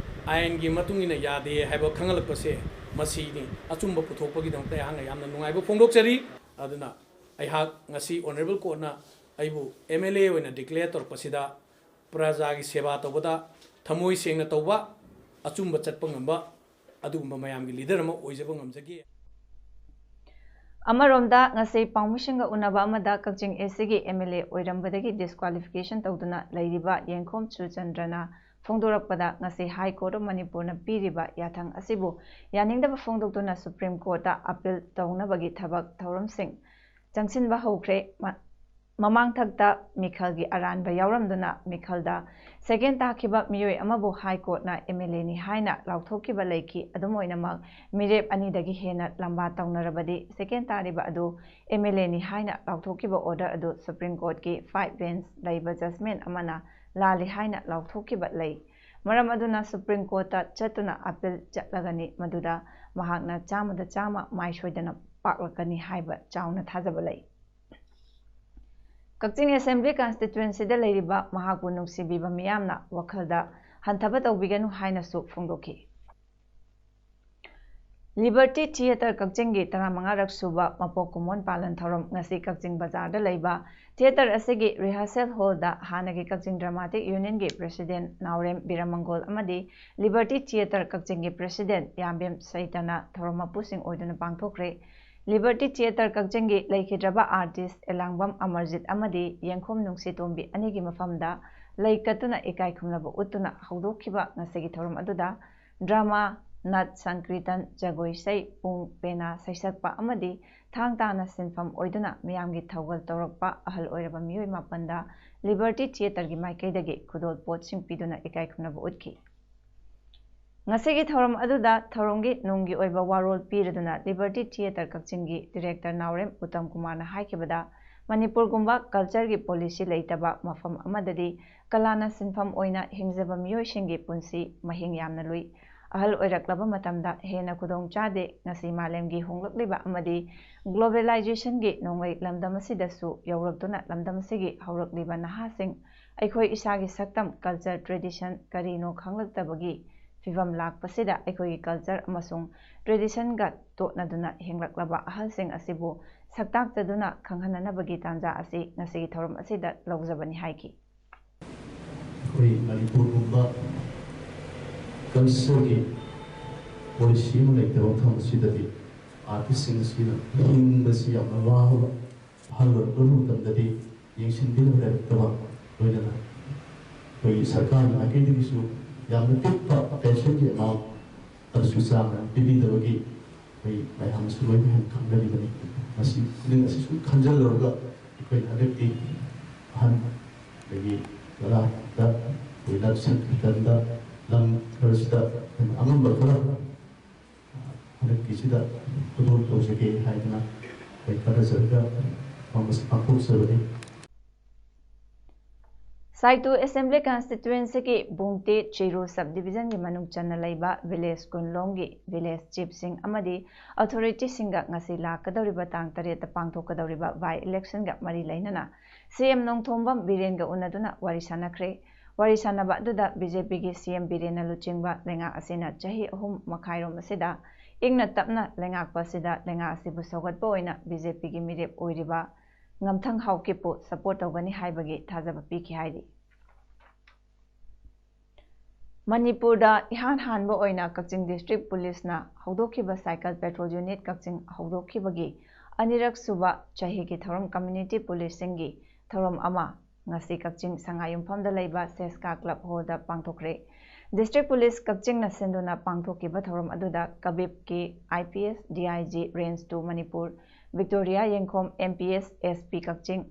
ꯑꯥꯏꯟꯒꯤ ꯃꯇꯨꯡ ꯏꯟꯅ ꯌꯥꯗꯦ ꯍꯥꯏꯕ ꯈꯪꯍꯜꯂꯛꯄꯁꯦ ꯃꯁꯤꯅꯤ꯫ ꯑꯆꯨꯝꯕ ꯄꯨꯊꯣꯛꯄꯒꯤꯗꯃꯛꯇ ꯑꯩꯍꯥꯛꯅ ꯌꯥꯝꯅ ꯅꯨꯡꯉꯥꯏꯕ ꯐꯣꯡꯗꯣꯛꯆꯔꯤ꯫ ꯑꯗꯨꯅ ꯑꯩꯍꯥꯛ ꯉꯁꯤ Honourable court ꯅ ꯑꯩꯕꯨ M L A ꯑꯣꯏꯅ declare ꯇꯧꯔꯛꯄꯁꯤꯗ ꯄ꯭ꯔꯖꯥꯒꯤ ꯁꯦꯕꯥ ꯇꯧꯕꯗ ꯊꯃꯣꯏ ꯁꯦꯡꯅ ꯇꯧꯕ, ꯑꯆꯨꯝꯕ ꯆꯠꯄ ꯉꯝꯕ ꯑꯗꯨꯒꯨꯝꯕ ꯃꯌꯥꯝꯒꯤ ꯂꯤꯗꯔ ꯑꯃ ꯑꯣꯏꯖꯕ ꯉꯝꯖꯒꯦ꯫ ꯑꯃꯔꯣꯝꯗ ꯉꯁꯤ ꯄꯥꯎꯃꯤꯁꯤꯡꯒ ꯎꯅꯕ ꯑꯃꯗ ꯀꯛꯆꯤꯡ ꯑꯦꯁ ꯁꯤꯒꯤ ꯑꯦꯝ ꯑꯦꯜ ꯑꯦ ꯑꯣꯏꯔꯝꯕꯗꯒꯤ ꯗꯤꯁꯀ꯭ꯋꯥꯂꯤꯐꯤꯀꯦꯁꯟ ꯇꯧꯗꯨꯅ ꯂꯩꯔꯤꯕ ꯌꯦꯡꯈꯣꯝ ꯆꯨꯔꯆꯟꯗ꯭ꯔꯅ ꯐꯣꯡꯗꯣꯔꯛꯄꯗ ꯉꯁꯤ ꯍꯥꯏ ꯀꯣꯔꯠ ꯑꯣꯐ ꯃꯅꯤꯄꯨꯔꯅ ꯄꯤꯔꯤꯕ ꯌꯥꯊꯪ ꯑꯁꯤꯕꯨ ꯌꯥꯅꯤꯡꯗꯕ ꯐꯣꯡꯗꯣꯛꯇꯨꯅ ꯁꯨꯄ꯭ꯔꯤꯝ ꯀꯣꯔꯠꯇ ꯑꯄꯤꯜ ꯇꯧꯅꯕꯒꯤ ꯊꯕꯛ ꯊꯧꯔꯝꯁꯤꯡ ꯆꯪꯁꯤꯟꯕ ꯍꯧꯈ꯭ꯔꯦ꯫ ꯃ- ꯃꯃꯥꯡꯊꯛꯇ ꯃꯤꯈꯜꯒꯤ ꯑꯔꯥꯟꯕ ꯌꯥꯎꯔꯝꯗꯨꯅ ꯃꯤꯈꯜꯗ ꯁꯦꯀꯦꯟ ꯇꯥꯈꯤꯕ ꯃꯤꯑꯣꯏ ꯑꯃꯕꯨ ꯍꯥꯏ ꯀꯣꯔꯠꯅ ꯑꯦꯝ ꯑꯦꯜ ꯑꯦꯅꯤ ꯍꯥꯏꯅ ꯂꯥꯎꯊꯣꯛꯈꯤꯕ ꯂꯩꯈꯤ꯫ ꯑꯗꯨꯝ ꯑꯣꯏꯅꯃꯛ ꯃꯤꯔꯦꯞ ꯑꯅꯤꯗꯒꯤ ꯍꯦꯟꯅ ꯂꯝꯕꯥ ꯇꯧꯅꯔꯕꯗꯤ ꯁꯦꯀꯦꯟ ꯇꯥꯔꯤꯕ ꯑꯗꯨ ꯑꯦꯝ ꯑꯦꯜ ꯑꯦꯅꯤ ꯍꯥꯏꯅ ꯂꯥꯎꯊꯣꯛꯈꯤꯕ ꯑꯣꯔꯗꯔ ꯑꯗꯨ ꯁꯨꯄ꯭ꯔꯤꯝ ꯀꯣꯔꯠꯀꯤ ꯐꯥꯏꯚ ꯕꯦꯟꯁ ꯂꯩꯕ ꯖꯖꯃꯦꯟ ꯑꯃꯅ ꯂꯥꯜꯂꯤ ꯍꯥꯏꯅ ꯂꯥꯎꯊꯣꯛꯈꯤꯕ ꯂꯩ꯫ ꯃꯔꯝ ꯑꯗꯨꯅ ꯁꯨꯄ꯭ꯔꯤꯝ ꯀꯣꯔꯠꯇ ꯆꯠꯇꯨꯅ ꯑꯄꯤꯜ ꯆꯠꯂꯒꯅꯤ, ꯃꯗꯨꯗ ꯃꯍꯥꯛꯅ ꯆꯥꯝꯃꯗ ꯆꯥꯝꯃ ꯃꯥꯏ ꯁꯣꯏꯗꯅ ꯄꯥꯛꯂꯛꯀꯅꯤ ꯍꯥꯏꯕ ꯆꯥꯎꯅ ꯊꯥꯖꯕ ꯂꯩ꯫ ꯀꯛꯆꯤꯡ ꯑꯦꯁꯦꯝꯕ꯭ꯂꯤ ꯀꯟꯁꯇꯤꯇ꯭ꯋꯦꯟꯁꯤꯗ ꯂꯩꯔꯤꯕ ꯃꯍꯥꯛꯄꯨ ꯅꯨꯡꯁꯤꯕꯤꯕ ꯃꯤꯌꯥꯝꯅ ꯋꯥꯈꯜꯗ ꯍꯟꯊꯕ ꯇꯧꯕꯤꯒꯅꯨ ꯍꯥꯏꯅꯁꯨ ꯐꯣꯡꯗꯣꯛꯈꯤ꯫ ꯂꯤꯕꯔꯇꯤ ꯊꯤꯌꯦꯇꯔ ꯀꯛꯆꯤꯡꯒꯤ ꯇꯔꯥꯃꯉꯥꯔꯛ ꯁꯨꯕ ꯃꯄꯣꯛ ꯀꯨꯝꯑꯣꯟ ꯄꯥꯂꯟ ꯊꯧꯔꯝ ꯉꯁꯤ ꯀꯛꯆꯤꯡ ꯕꯖꯥꯔꯗ ꯂꯩꯕ ꯊꯤꯌꯦꯇꯔ ꯑꯁꯤꯒꯤ ꯔꯤꯍꯔꯁꯦꯜ ꯍꯣꯜꯗ ꯍꯥꯟꯅꯒꯤ ꯀꯛꯆꯤꯡ ꯗ꯭ꯔꯃꯥꯇꯤꯛ ꯌꯨꯅꯤꯌꯟꯒꯤ ꯄ꯭ꯔꯦꯁꯤꯗꯦꯟ ꯅꯥꯎꯔꯦꯝ ꯕꯤꯔꯃꯪꯒꯣꯜ ꯑꯃꯗꯤ ꯂꯤꯕꯔꯇꯤ ꯊꯤꯌꯦꯇꯔ ꯀꯛꯆꯤꯡꯒꯤ ꯄ꯭ꯔꯦꯁꯤꯗꯦꯟ ꯌꯥꯝꯕꯦꯝ ꯁꯩꯇꯅ ꯊꯧꯔꯝ ꯃꯄꯨꯁꯤꯡ ꯑꯣꯏꯗꯨꯅ ꯄꯥꯡꯊꯣꯛꯈ꯭ꯔꯦ꯫ ꯂꯤꯕꯔꯇꯤ ꯊꯤꯌꯦꯇꯔ ꯀꯛꯆꯤꯡꯒꯤ ꯂꯩꯈꯤꯗ꯭ꯔꯕ ꯑꯥꯔꯇꯤꯁ ꯑꯦꯂꯥꯡꯕꯝ ꯑꯃꯔꯖꯤꯠ ꯑꯃꯗꯤ ꯌꯦꯡꯈꯣꯝ ꯅꯨꯡꯁꯤꯇꯣꯝꯕꯤ ꯑꯅꯤꯒꯤ ꯃꯐꯝꯗ ꯂꯩ ꯀꯠꯇꯨꯅ ꯏꯀꯥꯏ ꯈꯨꯝꯅꯕ ꯎꯠꯇꯨꯅ ꯍꯧꯗꯣꯛꯈꯤꯕ ꯉꯁꯤꯒꯤ ꯊꯧꯔꯝ ꯑꯗꯨꯗ ꯗ꯭ꯔꯃꯥ, ꯅꯠ ꯁꯪꯀ꯭ꯔꯤꯇꯟ, ꯖꯒꯣꯏ ꯏꯁꯩ, ꯄꯨꯡ, ꯄꯦꯅꯥ ꯁꯩꯁꯛꯄ ꯑꯃꯗꯤ ꯊꯥꯡ ꯇꯥꯅ ꯁꯤꯟꯐꯝ ꯑꯣꯏꯗꯨꯅ ꯃꯤꯌꯥꯝꯒꯤ ꯊꯧꯒꯜ ꯇꯧꯔꯛꯄ ꯑꯍꯜ ꯑꯣꯏꯔꯕ ꯃꯤꯑꯣꯏ ꯃꯥꯄꯟꯗ ꯂꯤꯕꯔꯇꯤ ꯊꯤꯌꯦꯇꯔꯒꯤ ꯃꯥꯏꯀꯩꯗꯒꯤ ꯈꯨꯗꯣꯜ ꯄꯣꯠꯁꯤꯡ ꯄꯤꯗꯨꯅ ꯏꯀꯥꯏ ꯈꯨꯝꯅꯕ ꯎꯠꯈꯤ꯫ ꯉꯁꯤꯒꯤ ꯊꯧꯔꯝ ꯑꯗꯨꯗ ꯊꯧꯔꯝꯒꯤ ꯅꯨꯡꯒꯤ ꯑꯣꯏꯕ ꯋꯥꯔꯣꯜ ꯄꯤꯔꯗꯨꯅ ꯂꯤꯕꯔꯇꯤ ꯊꯤꯌꯦꯇꯔ ꯀꯛꯆꯤꯡꯒꯤ ꯗꯤꯔꯦꯛꯇꯔ ꯅꯥꯎꯔꯦꯝ ꯎꯇꯝ ꯀꯨꯃꯥꯔꯅ ꯍꯥꯏꯈꯤꯕꯗ, ꯃꯅꯤꯄꯨꯔꯒꯨꯝꯕ ꯀꯜꯆꯔꯒꯤ ꯄꯣꯂꯤꯁꯤ ꯂꯩꯇꯕ ꯃꯐꯝ ꯑꯃꯗꯗꯤ ꯀꯂꯥꯅ ꯁꯤꯟꯐꯝ ꯑꯣꯏꯅ ꯍꯤꯡꯖꯕ ꯃꯤꯑꯣꯏꯁꯤꯡꯒꯤ ꯄꯨꯟꯁꯤ ꯃꯍꯤꯡ ꯌꯥꯝꯅ ꯂꯨꯏ꯫ ꯑꯍꯜ ꯑꯣꯏꯔꯛꯂꯕ ꯃꯇꯝꯗ ꯍꯦꯟꯅ ꯈꯨꯗꯣꯡ ꯆꯥꯗꯦ꯫ ꯉꯁꯤ ꯃꯥꯂꯦꯝꯒꯤ ꯍꯣꯡꯂꯛꯂꯤꯕ ꯑꯃꯗꯤ ꯒ꯭ꯂꯣꯕꯦꯂꯥꯏꯖꯦꯁꯟꯒꯤ ꯅꯣꯡꯂꯩ ꯂꯝꯗꯝ ꯑꯁꯤꯗꯁꯨ ꯌꯧꯔꯛꯇꯨꯅ ꯂꯝꯗꯝ ꯑꯁꯤꯒꯤ ꯍꯧꯔꯛꯂꯤꯕ ꯅꯍꯥꯁꯤꯡ ꯑꯩꯈꯣꯏ ꯏꯁꯥꯒꯤ ꯁꯛꯇꯝ, ꯀꯜꯆꯔ, ꯇ꯭ꯔꯦꯗꯤꯁꯟ ꯀꯔꯤꯅꯣ ꯈꯪꯂꯛꯇꯕꯒꯤ ꯐꯤꯕꯝ ꯂꯥꯛꯄꯁꯤꯗ ꯑꯩꯈꯣꯏꯒꯤ ꯀꯜꯆꯔ ꯑꯃꯁꯨꯡ ꯇ꯭ꯔꯦꯗꯤꯁꯟꯒ ꯇꯣꯠꯅꯗꯨꯅ ꯍꯤꯡꯂꯛꯂꯕ ꯑꯍꯜꯁꯤꯡ ꯑꯁꯤꯕꯨ ꯁꯛꯇꯥꯛꯆꯗꯨꯅ ꯈꯪꯍꯟꯅꯅꯕꯒꯤ ꯇꯥꯟꯖꯥ ꯑꯁꯤ ꯉꯁꯤꯒꯤ ꯊꯧꯔꯝ ꯑꯁꯤꯗ ꯂꯧꯖꯕꯅꯤ ꯍꯥꯏꯈꯤ꯫ ꯑꯩꯈꯣꯏ ꯃꯅꯤꯄꯨꯔꯒꯨꯝꯕ ꯀꯜꯆꯔꯒꯤ ꯄꯣꯂꯤꯁꯤ ꯑꯃ ꯂꯩꯇꯕ ꯃꯐꯝ ꯑꯁꯤꯗꯗꯤ ꯑꯥꯔꯇꯤꯁꯁꯤꯡ ꯑꯁꯤꯅ ꯍꯤꯡꯕꯁꯤ ꯌꯥꯝꯅ ꯋꯥꯕ, ꯑꯍꯜ ꯑꯣꯏꯔꯛꯄ ꯃꯇꯝꯗꯗꯤ ꯌꯦꯡꯁꯤꯟꯕꯤꯅꯕ ꯂꯩꯔꯛꯇꯕ, ꯂꯣꯏꯅꯅ ꯑꯩꯈꯣꯏꯒꯤ ꯁꯔꯀꯥꯔꯒꯤ ꯃꯥꯏꯀꯩꯗꯒꯤꯁꯨ ꯌꯥꯝꯅ ꯄꯤꯛꯄ ꯄꯦꯟꯁꯟꯒꯤ ꯑꯦꯃꯥꯎꯟ ꯑꯗꯨꯁꯨ ꯆꯥꯡ ꯅꯥꯏꯅ ꯄꯤꯕꯤꯗꯕꯒꯤ ꯑꯩꯈꯣꯏ ꯃꯌꯥꯝꯁꯨ ꯂꯣꯏꯅ ꯍꯦꯟꯅ ꯈꯪꯅꯔꯤꯕꯅꯤ꯫ ꯃꯁꯤ ꯈꯨꯗꯤꯡ ꯑꯁꯤ ꯁꯨꯝ ꯈꯟꯖꯤꯜꯂꯨꯔꯒ ꯑꯩꯈꯣꯏꯅ ꯍꯟꯗꯛꯇꯤ ꯑꯍꯟ ꯑꯗꯒꯤ ꯂꯂꯥꯏꯗ ꯑꯩꯈꯣꯏ ꯂꯟ ꯁꯟ ꯈꯤꯇꯪꯗ ꯂꯝ ꯈꯔꯁꯤꯗ ꯑꯩꯈꯣꯏꯅ ꯑꯉꯝꯕ ꯈꯔ ꯍꯟꯗꯛꯀꯤꯁꯤꯗ ꯈꯨꯗꯣꯜ ꯇꯧꯖꯒꯦ ꯍꯥꯏꯗꯅ ꯑꯩꯈꯣꯏ ꯈꯟꯅꯖꯔꯒ ꯄꯥꯡꯊꯣꯛꯆꯕꯅꯤ꯫ ꯁꯥꯏꯇꯨ ꯑꯦꯁꯦꯝꯕ꯭ꯂꯤ ꯀꯟꯁꯇꯤꯇ꯭ꯋꯦꯟꯁꯤꯒꯤ ꯕꯨꯡꯇꯦ ꯆꯤꯔꯨ ꯁꯕ ꯗꯤꯕꯤꯖꯟꯒꯤ ꯃꯅꯨꯡ ꯆꯟꯅ ꯂꯩꯕ ꯚꯤꯂꯦꯖ ꯀꯨꯟꯂꯣꯝꯒꯤ ꯚꯤꯂꯦꯖ ꯆꯤꯐꯁꯤꯡ ꯑꯃꯗꯤ ꯑꯣꯊꯣꯔꯤꯇꯤꯁꯤꯡꯒ ꯉꯁꯤ ꯂꯥꯛꯀꯗꯧꯔꯤꯕ ꯇꯥꯡ ꯇꯔꯦꯠꯇ ꯄꯥꯡꯊꯣꯛꯀꯗꯧꯔꯤꯕ ꯕꯥꯏ ꯏꯂꯦꯛꯁꯟꯒ ꯃꯔꯤ ꯂꯩꯅꯅ ꯁꯤ ꯑꯦꯝ ꯅꯣꯡꯊꯣꯝꯕꯝ ꯕꯤꯔꯦꯟꯒ ꯎꯅꯗꯨꯅ ꯋꯥꯔꯤ ꯁꯥꯟꯅꯈ꯭ꯔꯦ꯫ ꯋꯥꯔꯤ ꯁꯥꯟꯅꯕ ꯑꯗꯨꯗ ꯕꯤ ꯖꯦ ꯄꯤꯒꯤ ꯁꯤ ꯑꯦꯝ ꯕꯤꯔꯦꯟꯅ ꯂꯨꯆꯤꯡꯕ ꯂꯩꯉꯥꯛ ꯑꯁꯤꯅ ꯆꯍꯤ ꯑꯍꯨꯝ ꯃꯈꯥꯏꯔꯣꯝ ꯑꯁꯤꯗ ꯏꯪꯅ ꯇꯞꯅ ꯂꯩꯉꯥꯛꯄ ꯑꯁꯤꯗ ꯂꯩꯉꯥꯛ ꯑꯁꯤꯕꯨ ꯁꯧꯒꯠꯄ ꯑꯣꯏꯅ ꯕꯤ ꯖꯦ ꯄꯤꯒꯤ ꯃꯤꯔꯦꯞ ꯑꯣꯏꯔꯤꯕ ꯉꯝꯊꯪ ꯍꯥꯎꯀꯤꯞꯄꯨ ꯁꯄꯣꯔꯠ ꯇꯧꯒꯅꯤ ꯍꯥꯏꯕꯒꯤ ꯊꯥꯖꯕ ꯄꯤꯈꯤ ꯍꯥꯏꯔꯤ꯫ ꯃꯅꯤꯄꯨꯔꯗ ꯏꯍꯥꯟ ꯍꯥꯟꯕ ꯑꯣꯏꯅ ꯀꯛꯆꯤꯡ ꯗꯤꯁꯇ꯭ꯔꯤꯛ ꯄꯨꯂꯤꯁꯅ ꯍꯧꯗꯣꯛꯈꯤꯕ ꯁꯥꯏꯀꯜ ꯄꯦꯇ꯭ꯔꯣꯜ ꯌꯨꯅꯤꯠ ꯀꯛꯆꯤꯡ ꯍꯧꯗꯣꯛꯈꯤꯕꯒꯤ ꯑꯅꯤꯔꯛ ꯁꯨꯕ ꯆꯍꯤꯒꯤ ꯊꯧꯔꯝ ꯀꯝꯃ꯭ꯌꯨꯅꯤꯇꯤ ꯄꯨꯂꯤꯁꯁꯤꯡꯒꯤ ꯊꯧꯔꯝ ꯑꯃ ꯉꯁꯤ ꯀꯛꯆꯤꯡ ꯁꯉꯥꯏꯌꯨꯝꯐꯝꯗ ꯂꯩꯕ ꯁꯦꯁꯀꯥ ꯀ꯭ꯂꯕ ꯍꯣꯜꯗ ꯄꯥꯡꯊꯣꯛꯈ꯭ꯔꯦ꯫ ꯗꯤꯁꯇ꯭ꯔꯤꯛ ꯄꯨꯂꯤꯁ ꯀꯛꯆꯤꯡꯅ ꯁꯤꯟꯗꯨꯅ ꯄꯥꯡꯊꯣꯛꯈꯤꯕ ꯊꯧꯔꯝ ꯑꯗꯨꯗ ꯀꯕꯤꯞꯀꯤ I P S D I G range two Manipur Victoria Yengkhom, M P S S P Kakching,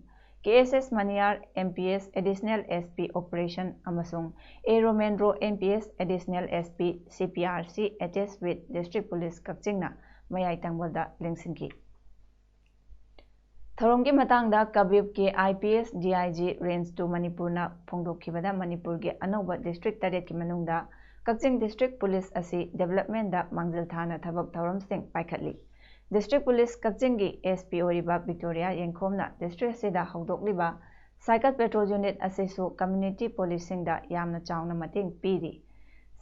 K S S Maniyar, M P S additional S P operation, ꯑꯃꯁꯨꯡ A ꯔꯣꯃꯦꯟꯗ꯭ꯔꯣ, M P S additional S P C P R C, attach with district police ꯀꯛꯆꯤꯡꯅ ꯃꯌꯥꯏ ꯇꯪꯕꯜꯗ ꯂꯦꯡꯁꯤꯟꯈꯤ꯫ ꯊꯧꯔꯝꯒꯤ ꯃꯇꯥꯡꯗ ꯀꯕꯤꯞꯀꯤ I P S D I G range two ꯃꯅꯤꯄꯨꯔꯅ ꯐꯣꯡꯗꯣꯛꯈꯤꯕꯗ, ꯃꯅꯤꯄꯨꯔꯒꯤ ꯑꯅꯧꯕ ꯗꯤꯁꯇ꯭ꯔꯤꯛ ꯇꯔꯦꯠꯀꯤ ꯃꯅꯨꯡꯗ ꯀꯛꯆꯤꯡ ꯗꯤꯁꯇ꯭ꯔꯤꯛ ꯄꯨꯂꯤꯁ ꯑꯁꯤ ꯗꯤꯕꯦꯂꯞꯃꯦꯟꯗ ꯃꯥꯡꯖꯤꯜ ꯊꯥꯅ ꯊꯕꯛ ꯊꯧꯔꯝꯁꯤꯡ ꯄꯥꯏꯈꯠꯂꯤ꯫ ꯗꯤꯁꯇ꯭ꯔꯤꯛ ꯄꯨꯂꯤꯁ ꯀꯛꯆꯤꯡꯒꯤ ꯑꯦꯁ ꯄꯤ ꯑꯣꯏꯔꯤꯕ ꯕꯤꯛꯇꯣꯔꯤꯌꯥ ꯌꯦꯡꯈꯣꯝꯅ ꯗꯤꯁꯇ꯭ꯔꯤꯛ ꯑꯁꯤꯗ ꯍꯧꯗꯣꯛꯂꯤꯕ ꯁꯥꯏꯀꯜ ꯄꯦꯇ꯭ꯔꯣꯜ ꯌꯨꯅꯤꯠ ꯑꯁꯤꯁꯨ ꯀꯝꯃ꯭ꯌꯨꯅꯤꯇꯤ ꯄꯨꯂꯤꯁꯁꯤꯡꯗ ꯌꯥꯝꯅ ꯆꯥꯎꯅ ꯃꯇꯦꯡ ꯄꯤꯔꯤ꯫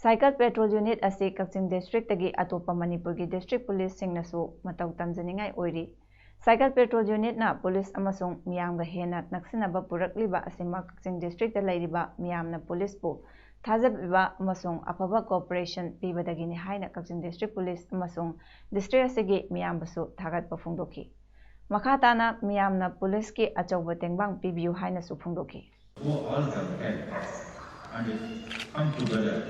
ꯁꯥꯏꯀꯜ ꯄꯦꯇ꯭ꯔꯣꯜ ꯌꯨꯅꯤꯠ ꯑꯁꯤ ꯀꯛꯆꯤꯡ ꯗꯤꯁꯇ꯭ꯔꯤꯛꯇꯒꯤ ꯑꯇꯣꯞꯄ ꯃꯅꯤꯄꯨꯔꯒꯤ ꯗꯤꯁꯇ꯭ꯔꯤꯛ ꯄꯨꯂꯤꯁꯁꯤꯡꯅꯁꯨ ꯃꯇꯧ ꯇꯝꯖꯅꯤꯡꯉꯥꯏ ꯑꯣꯏꯔꯤ꯫ Cycle Patrol Unitꯅ ꯄꯨꯂꯤꯁ ꯑꯃꯁꯨꯡ ꯃꯤꯌꯥꯝꯒ ꯍꯦꯟꯅ ꯅꯛꯁꯤꯟꯅꯕ ꯄꯨꯔꯛꯂꯤꯕ ꯑꯁꯤꯃꯛ ꯀꯛꯆꯤꯡ ꯗꯤꯁꯇ꯭ꯔꯤꯛꯇ ꯂꯩꯔꯤꯕ ꯃꯤꯌꯥꯝꯅ ꯄꯨꯂꯤꯁꯄꯨ ꯊꯥꯖꯕꯤꯕ ꯑꯃꯁꯨꯡ ꯑꯐꯕ ꯀꯣꯑꯣꯄꯔꯦꯁꯟ ꯄꯤꯕꯗꯒꯤꯅꯤ ꯍꯥꯏꯅ ꯀꯛꯆꯤꯡ ꯗꯤꯁꯇ꯭ꯔꯤꯛ ꯄꯨꯂꯤꯁ ꯑꯃꯁꯨꯡ ꯗꯤꯁꯇ꯭ꯔꯤꯛ ꯑꯁꯤꯒꯤ ꯃꯤꯌꯥꯝꯕꯁꯨ ꯊꯥꯒꯠꯄ ꯐꯣꯡꯗꯣꯛꯈꯤ꯫ ꯃꯈꯥ ꯇꯥꯅ ꯃꯤꯌꯥꯝꯅ ꯄꯨꯂꯤꯁꯀꯤ ꯑꯆꯧꯕ ꯇꯦꯡꯕꯥꯡ ꯄꯤꯕꯤꯌꯨ ꯍꯥꯏꯅꯁꯨ ꯐꯣꯡꯗꯣꯛꯈꯤ꯫ Who all have helped and come together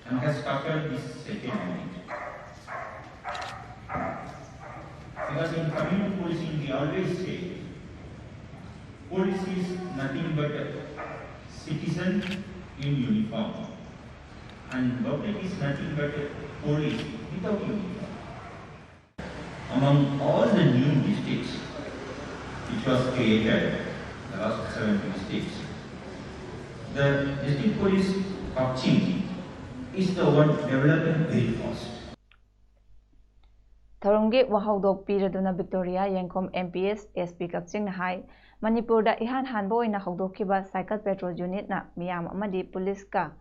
and has started this second unit. Because in community policing, we always say, police is nothing but a citizen in uniform, and public is nothing but a police without uniform. Among all the new districts which was created, the last seven districts, the district police Kakching is the one developing very fast. ꯊꯧꯔꯝꯒꯤ ꯋꯥꯍꯧꯗꯣꯛ ꯄꯤꯔꯗꯨꯅ Victoria ꯌꯦꯡꯈꯣꯝ, M P S, S P ꯀꯛꯆꯤꯡꯅ ꯍꯥꯏ, ꯃꯅꯤꯄꯨꯔꯗ ꯏꯍꯥꯟ ꯍꯥꯟꯕ ꯑꯣꯏꯅ ꯍꯧꯗꯣꯛꯈꯤꯕ cycle petrol ꯌꯨꯅꯤꯠꯅ ꯃꯤꯌꯥꯝ ꯑꯃꯗꯤ ꯄꯨꯂꯤꯁꯀ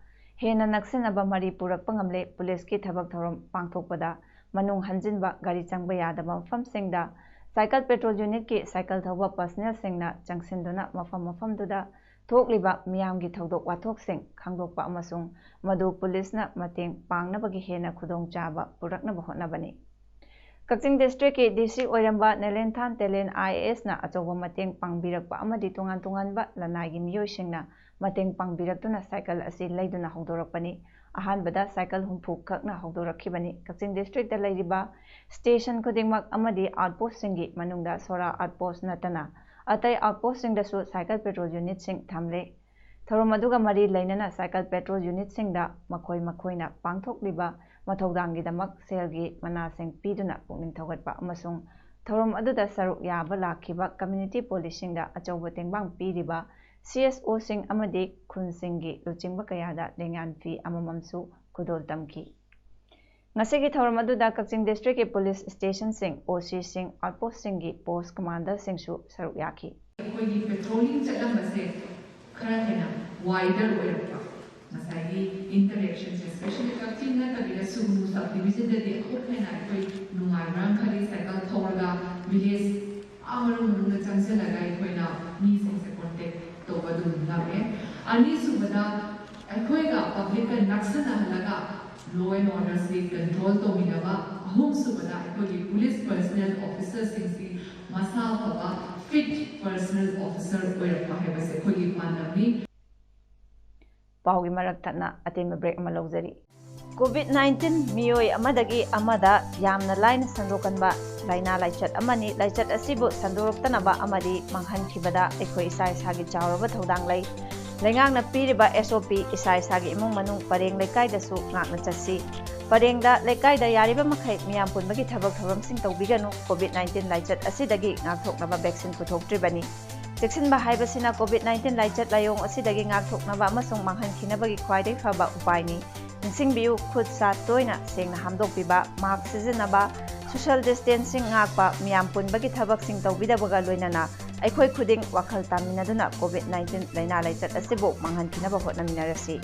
ꯍꯦꯟꯅ ꯅꯛꯁꯤꯟꯅꯕ ꯃꯔꯤ ꯄꯨꯔꯛꯄ ꯉꯝꯂꯦ꯫ ꯄꯨꯂꯤꯁꯀꯤ ꯊꯕꯛ ꯊꯧꯔꯝ ꯄꯥꯡꯊꯣꯛꯄꯗ ꯃꯅꯨꯡ ꯍꯟꯖꯤꯟꯕ, ꯒꯥꯔꯤ ꯆꯪꯕ ꯌꯥꯗꯕ ꯃꯐꯝꯁꯤꯡꯗ ꯁꯥꯏꯀꯜ ꯄꯦꯇ꯭ꯔꯣꯜ ꯌꯨꯅꯤꯠꯀꯤ ꯁꯥꯏꯀꯜ ꯊꯧꯕ ꯄꯔꯁꯅꯦꯜꯁꯤꯡꯅ ꯆꯪꯁꯤꯟꯗꯨꯅ ꯃꯐꯝ ꯃꯐꯝꯗꯨꯗ ꯊꯣꯛꯂꯤꯕ ꯃꯤꯌꯥꯝꯒꯤ ꯊꯧꯗꯣꯛ ꯋꯥꯊꯣꯛꯁꯤꯡ ꯈꯪꯗꯣꯛꯄ ꯑꯃꯁꯨꯡ ꯃꯗꯨ ꯄꯨꯂꯤꯁꯅ ꯃꯇꯦꯡ ꯄꯥꯡꯅꯕꯒꯤ ꯍꯦꯟꯅ ꯈꯨꯗꯣꯡꯆꯥꯕ ꯄꯨꯔꯛꯅꯕ ꯍꯣꯠꯅꯕꯅꯤ꯫ ꯀꯛꯆꯤꯡ ꯗꯤꯁꯇ꯭ꯔꯤꯛꯀꯤ D C ꯑꯣꯏꯔꯝꯕ ꯅꯦꯂꯦꯟꯊꯥꯟ ꯇꯦꯂꯦꯟ I A S ꯅ ꯑꯆꯧꯕ ꯃꯇꯦꯡ ꯄꯥꯡꯕꯤꯔꯛꯄ ꯑꯃꯗꯤ ꯇꯣꯉꯥꯟ ꯇꯣꯉꯥꯟꯕ ꯂꯅꯥꯏꯒꯤ ꯃꯤꯑꯣꯏꯁꯤꯡꯅ ꯃꯇꯦꯡ ꯄꯥꯡꯕꯤꯔꯛꯇꯨꯅ ꯁꯥꯏꯀꯜ ꯑꯁꯤ ꯂꯩꯗꯨꯅ ꯍꯧꯗꯣꯔꯛꯄꯅꯤ꯫ ꯑꯍꯥꯟꯕꯗ ꯁꯥꯏꯀꯜ ꯍꯨꯝꯐꯨ ꯈꯛꯅ ꯍꯧꯗꯣꯔꯛꯈꯤꯕꯅꯤ꯫ ꯀꯛꯆꯤꯡ ꯗꯤꯁꯇ꯭ꯔꯤꯛꯇ ꯂꯩꯔꯤꯕ ꯁ꯭ꯇꯦꯁꯟ ꯈꯨꯗꯤꯡꯃꯛ ꯑꯃꯗꯤ ꯑꯥꯎꯠꯄꯣꯁꯁꯤꯡꯒꯤ ꯃꯅꯨꯡꯗ ꯁꯣꯔꯥ ꯑꯥꯎꯠꯄꯣꯁ ꯅꯠꯇꯅ ꯑꯇꯩ ꯑꯥꯎꯠꯄꯣꯁꯁꯤꯡꯗꯁꯨ ꯁꯥꯏꯀꯜ ꯄꯦꯇ꯭ꯔꯣꯜ ꯌꯨꯅꯤꯠꯁꯤꯡ ꯊꯝꯂꯦ꯫ ꯊꯧꯔꯝ ꯑꯗꯨꯒ ꯃꯔꯤ ꯂꯩꯅꯅ ꯁꯥꯏꯀꯜ ꯄꯦꯇ꯭ꯔꯣꯜ ꯌꯨꯅꯤꯠꯁꯤꯡꯗ ꯃꯈꯣꯏ ꯃꯈꯣꯏꯅ ꯄꯥꯡꯊꯣꯛꯂꯤꯕ ꯃꯊꯧꯗꯥꯡꯒꯤꯗꯃꯛ ꯁꯦꯜꯒꯤ ꯃꯅꯥꯁꯤꯡ ꯄꯤꯗꯨꯅ ꯄꯨꯛꯅꯤꯡ ꯊꯧꯒꯠꯄ ꯑꯃꯁꯨꯡ ꯊꯧꯔꯝ ꯑꯗꯨꯗ ꯁꯔꯨꯛ ꯌꯥꯕ ꯂꯥꯛꯈꯤꯕ ꯀꯝꯃ꯭ꯌꯨꯅꯤꯇꯤ ꯄꯣꯂꯤꯁꯁꯤꯡꯗ ꯑꯆꯧꯕ ꯇꯦꯡꯕꯥꯡ ꯄꯤꯔꯤꯕ C S O ꯁꯤꯡ ꯑꯃꯗꯤ ꯈꯨꯟꯁꯤꯡꯒꯤ ꯂꯨꯆꯤꯡꯕ ꯀꯌꯥꯗ ꯂꯦꯡꯌꯥꯟ ꯐꯤ ꯑꯃꯃꯝꯁꯨ ꯈꯨꯗꯣꯜ ꯇꯝꯈꯤ꯫ ꯉꯁꯤꯒꯤ ꯊꯧꯔꯝ ꯑꯗꯨꯗ ꯀꯛꯆꯤꯡ ꯗꯤꯁꯇ꯭ꯔꯤꯛꯀꯤ ꯄꯨꯂꯤꯁ ꯁ꯭ꯇꯦꯁꯟꯁꯤꯡ, O C ꯁꯤꯡ, ꯑꯥꯎꯠꯄꯣꯁꯁꯤꯡꯒꯤ ꯄꯣꯁ ꯀꯃꯥꯟꯗꯔꯁꯤꯡꯁꯨ ꯁꯔꯨꯛ ꯌꯥꯈꯤ꯫ ꯑꯩꯈꯣꯏꯒꯤ ꯄꯦꯇ꯭ꯔꯣꯂꯤꯡ ꯆꯠꯂꯝꯕꯁꯦ ꯈꯔ ꯍꯦꯟꯅ ꯋꯥꯏꯗꯔ ꯑꯣꯏꯔꯛꯄ, ꯉꯁꯥꯏꯒꯤ ꯏꯟꯇꯔꯦꯛꯁꯟꯁꯦ, especially ꯀꯛꯆꯤꯡ ꯅꯠꯇꯕꯤꯗ ꯁꯨꯒꯅꯨ ꯁꯕ ꯗꯤꯕꯤꯖꯟꯗꯗꯤ ꯑꯃꯨꯛ ꯍꯦꯟꯅ ꯑꯩꯈꯣꯏ ꯅꯨꯡꯉꯥꯏꯕ꯭ꯔꯥ ꯈꯜꯂꯤ꯫ ꯁꯥꯏꯀꯜ ꯊꯧꯔꯒ ꯚꯤꯂꯦꯖ ꯑꯥ ꯃꯅꯨꯡ ꯃꯅꯨꯡꯗ ꯆꯪꯁꯤꯜꯂꯒ ꯑꯩꯈꯣꯏꯅ ꯃꯤꯁꯤꯡꯁꯦ ꯀꯣꯟꯇꯦꯛ ꯇꯧꯕ ꯑꯗꯨꯝ ꯉꯝꯃꯦ꯫ ꯑꯅꯤꯁꯨꯕꯗ, ꯑꯩꯈꯣꯏꯒ ꯄꯕ꯭ꯂꯤꯛꯀ ꯅꯛꯁꯤꯟꯅꯍꯜꯂꯒ ꯂꯣ ꯑꯦꯟ ꯑꯣꯔꯗꯔꯁꯤ ꯀꯟꯇ꯭ꯔꯣꯜ ꯇꯧꯃꯤꯟꯅꯕ꯫ ꯑꯍꯨꯝꯁꯨꯕꯗ, ꯑꯩꯈꯣꯏꯒꯤ ꯄꯨꯂꯤꯁ ꯄꯔꯁꯅꯦꯜ ꯑꯣꯐꯤꯁꯔꯁꯤꯡꯁꯤ ꯃꯁꯥ ꯐꯕ, ꯐꯤꯠ ꯄꯔꯁꯅꯦꯜ ꯑꯣꯐꯤꯁꯔ ꯑꯣꯏꯔꯛꯄ ꯍꯥꯏꯕꯁꯦ ꯑꯩꯈꯣꯏꯒꯤ ꯄꯥꯟꯗꯝꯅꯤ꯫ ꯄꯥꯎꯒꯤ ꯃꯔꯛ ꯊꯠꯅ ꯑꯇꯦꯟꯕ ꯕ꯭ꯔꯦꯛ ꯑꯃ ꯂꯧꯖꯔꯤ꯫ ꯀꯣꯚꯤꯗ ꯅꯥꯏꯟꯇꯤꯟ ꯃꯤꯑꯣꯏ ꯑꯃꯗꯒꯤ ꯑꯃꯗ ꯌꯥꯝꯅ ꯂꯥꯏꯅ ꯁꯟꯗꯣꯛꯀꯟꯕ ꯂꯥꯏꯅꯥ ꯂꯥꯏꯆꯠ ꯑꯃꯅꯤ꯫ ꯂꯥꯏꯆꯠ ꯑꯁꯤꯕꯨ ꯁꯟꯗꯣꯔꯛꯇꯅꯕ ꯑꯃꯗꯤ ꯃꯥꯡꯍꯟꯈꯤꯕꯗ ꯑꯩꯈꯣꯏ ꯏꯁꯥ ꯏꯁꯥꯒꯤ ꯆꯥꯎꯔꯕ ꯊꯧꯗꯥꯡ ꯂꯩ꯫ ꯂꯩꯉꯥꯛꯅ ꯄꯤꯔꯤꯕ ꯑꯦꯁ ꯑꯣ ꯄꯤ ꯏꯁꯥ ꯏꯁꯥꯒꯤ ꯏꯃꯨꯡ ꯃꯅꯨꯡ, ꯄꯔꯦꯡ ꯂꯩꯀꯥꯏꯗꯁꯨ ꯉꯥꯛꯅ ꯆꯠꯁꯤ꯫ ꯄꯔꯦꯡꯗ, ꯂꯩꯀꯥꯏꯗ ꯌꯥꯔꯤꯕ ꯃꯈꯩ ꯃꯤꯌꯥꯝ ꯄꯨꯟꯕꯒꯤ ꯊꯕꯛ ꯊꯧꯔꯝꯁꯤꯡ ꯇꯧꯕꯤꯒꯅꯨ꯫ ꯀꯣꯚꯤꯗ ꯅꯥꯏꯟꯇꯤꯟ ꯂꯥꯏꯆꯠ ꯑꯁꯤꯗꯒꯤ ꯉꯥꯛꯊꯣꯛꯅꯕ ꯚꯦꯛꯁꯤꯟ ꯄꯨꯊꯣꯛꯇ꯭ꯔꯤꯕꯅꯤ꯫ ꯆꯦꯛꯁꯤꯟꯕ ꯍꯥꯏꯕꯁꯤꯅ ꯀꯣꯚꯤꯗ ꯅꯥꯏꯟꯇꯤꯟ ꯂꯥꯏꯆꯠ ꯂꯥꯏꯑꯣꯡ ꯑꯁꯤꯗꯒꯤ ꯉꯥꯛꯊꯣꯛꯅꯕ ꯑꯃꯁꯨꯡ ꯃꯥꯡꯍꯟꯈꯤꯅꯕꯒꯤ ꯈ꯭ꯋꯥꯏꯗꯒꯤ ꯐꯕ ꯎꯄꯥꯏꯅꯤ꯫ ꯅꯤꯡꯁꯤꯡꯕꯤꯌꯨ, ꯈꯨꯠ ꯁꯥ ꯇꯣꯏꯅ ꯁꯦꯡꯅ ꯍꯥꯝꯗꯣꯛꯄꯤꯕ, ꯃꯥꯁ꯭ꯛ ꯁꯤꯖꯤꯟꯅꯕ, ꯁꯣꯁꯤꯌꯦꯜ ꯗꯤꯁꯇꯦꯟꯁꯤꯡ ꯉꯥꯛꯄ, ꯃꯤꯌꯥꯝ ꯄꯨꯟꯕꯒꯤ ꯊꯕꯛꯁꯤꯡ ꯇꯧꯕꯤꯗꯕꯒ ꯂꯣꯏꯅꯅ ꯑꯩꯈꯣꯏ ꯈꯨꯗꯤꯡ ꯋꯥꯈꯜ ꯇꯥꯃꯤꯟꯅꯗꯨꯅ ꯀꯣꯚꯤꯗ ꯅꯥꯏꯟꯇꯤꯟ ꯂꯥꯏꯅꯥ ꯂꯥꯏꯆꯠ ꯑꯁꯤꯕꯨ ꯃꯥꯡꯍꯟꯈꯤꯅꯕ ꯍꯣꯠꯅꯃꯤꯟꯅꯔꯁꯤ꯫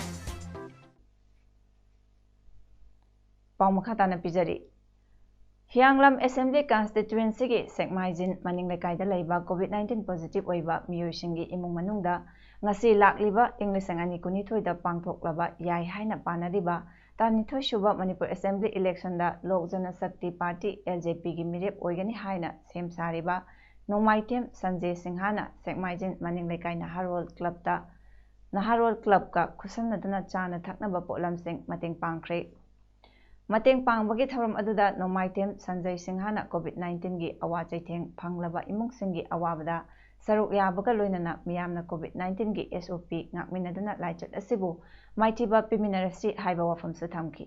ꯄꯥꯎ ꯃꯈꯥ ꯇꯥꯅ ꯄꯤꯖꯔꯤ꯫ ꯍꯤꯌꯥꯡꯂꯝ ꯑꯦꯁꯦꯝꯕ꯭ꯂꯤ ꯀꯟꯁꯇꯤꯇ꯭ꯋꯦꯟꯁꯤꯒꯤ ꯁꯦꯛꯃꯥꯏꯖꯤꯟ ꯃꯅꯤꯡ ꯂꯩꯀꯥꯏꯗ ꯂꯩꯕ ꯀꯣꯚꯤꯗ ꯅꯥꯏꯟꯇꯤꯟ ꯄꯣꯖꯤꯇꯤꯚ ꯑꯣꯏꯕ ꯃꯤꯑꯣꯏꯁꯤꯡꯒꯤ ꯏꯃꯨꯡ ꯃꯅꯨꯡꯗ ꯉꯁꯤ ꯂꯥꯛꯂꯤꯕ ꯏꯪ ꯂꯤꯁꯤꯡ ꯑꯅꯤ ꯀꯨꯟꯅꯤꯊꯣꯏꯗ ꯄꯥꯡꯊꯣꯛꯂꯕ ꯌꯥꯏ ꯍꯥꯏꯅ ꯄꯥꯅꯔꯤꯕ ꯇꯔꯥꯅꯤꯊꯣꯏ ꯁꯨꯕ ꯃꯅꯤꯄꯨꯔ ꯑꯦꯁꯦꯝꯕ꯭ꯂꯤ ꯏꯂꯦꯛꯁꯟꯗ ꯂꯣꯛ ꯖꯅꯁꯛꯇꯤ ꯄꯥꯔꯇꯤ, ꯑꯦꯜ ꯖꯦ ꯄꯤꯒꯤ ꯃꯤꯔꯦꯞ ꯑꯣꯏꯒꯅꯤ ꯍꯥꯏꯅ ꯁꯦꯝ ꯁꯥꯔꯤꯕ ꯅꯣꯡꯃꯥꯏꯊꯦꯝ ꯁꯟꯖꯦ ꯁꯤꯡꯍꯥꯅ ꯁꯦꯛꯃꯥꯏꯖꯤꯟ ꯃꯅꯤꯡ ꯂꯩꯀꯥꯏ ꯅꯍꯥꯔꯣꯜ ꯀ꯭ꯂꯕꯇ, ꯅꯍꯥꯔꯣꯜ ꯀ꯭ꯂꯕꯀ ꯈꯨꯠꯁꯝꯅꯗꯨꯅ ꯆꯥꯅ ꯊꯛꯅꯕ ꯄꯣꯠꯂꯝꯁꯤꯡ ꯃꯇꯦꯡ ꯄꯥꯡꯈ꯭ꯔꯦ꯫ ꯃꯇꯦꯡ ꯄꯥꯡꯕꯒꯤ ꯊꯧꯔꯝ ꯑꯗꯨꯗ ꯅꯣꯡꯃꯥꯏꯊꯦꯝ ꯁꯟꯖꯩ ꯁꯤꯡꯍꯥꯅ ꯀꯣꯚꯤꯗ ꯅꯥꯏꯟꯇꯤꯟꯒꯤ ꯑꯋꯥ ꯆꯩꯊꯦꯡ ꯐꯪꯂꯕ ꯏꯃꯨꯡꯁꯤꯡꯒꯤ ꯑꯋꯥꯕꯗ ꯁꯔꯨꯛ ꯌꯥꯕꯒ ꯂꯣꯏꯅꯅ ꯃꯤꯌꯥꯝꯅ ꯀꯣꯚꯤꯗ ꯅꯥꯏꯟꯇꯤꯟꯒꯤ ꯑꯦꯁ ꯑꯣ ꯄꯤ ꯉꯥꯛꯃꯤꯟꯅꯗꯨꯅ ꯂꯥꯏꯆꯠ ꯑꯁꯤꯕꯨ ꯃꯥꯏꯊꯤꯕ ꯄꯤꯃꯤꯟꯅꯔꯁꯤ ꯍꯥꯏꯕ ꯋꯥꯐꯝꯁꯨ ꯊꯝꯈꯤ꯫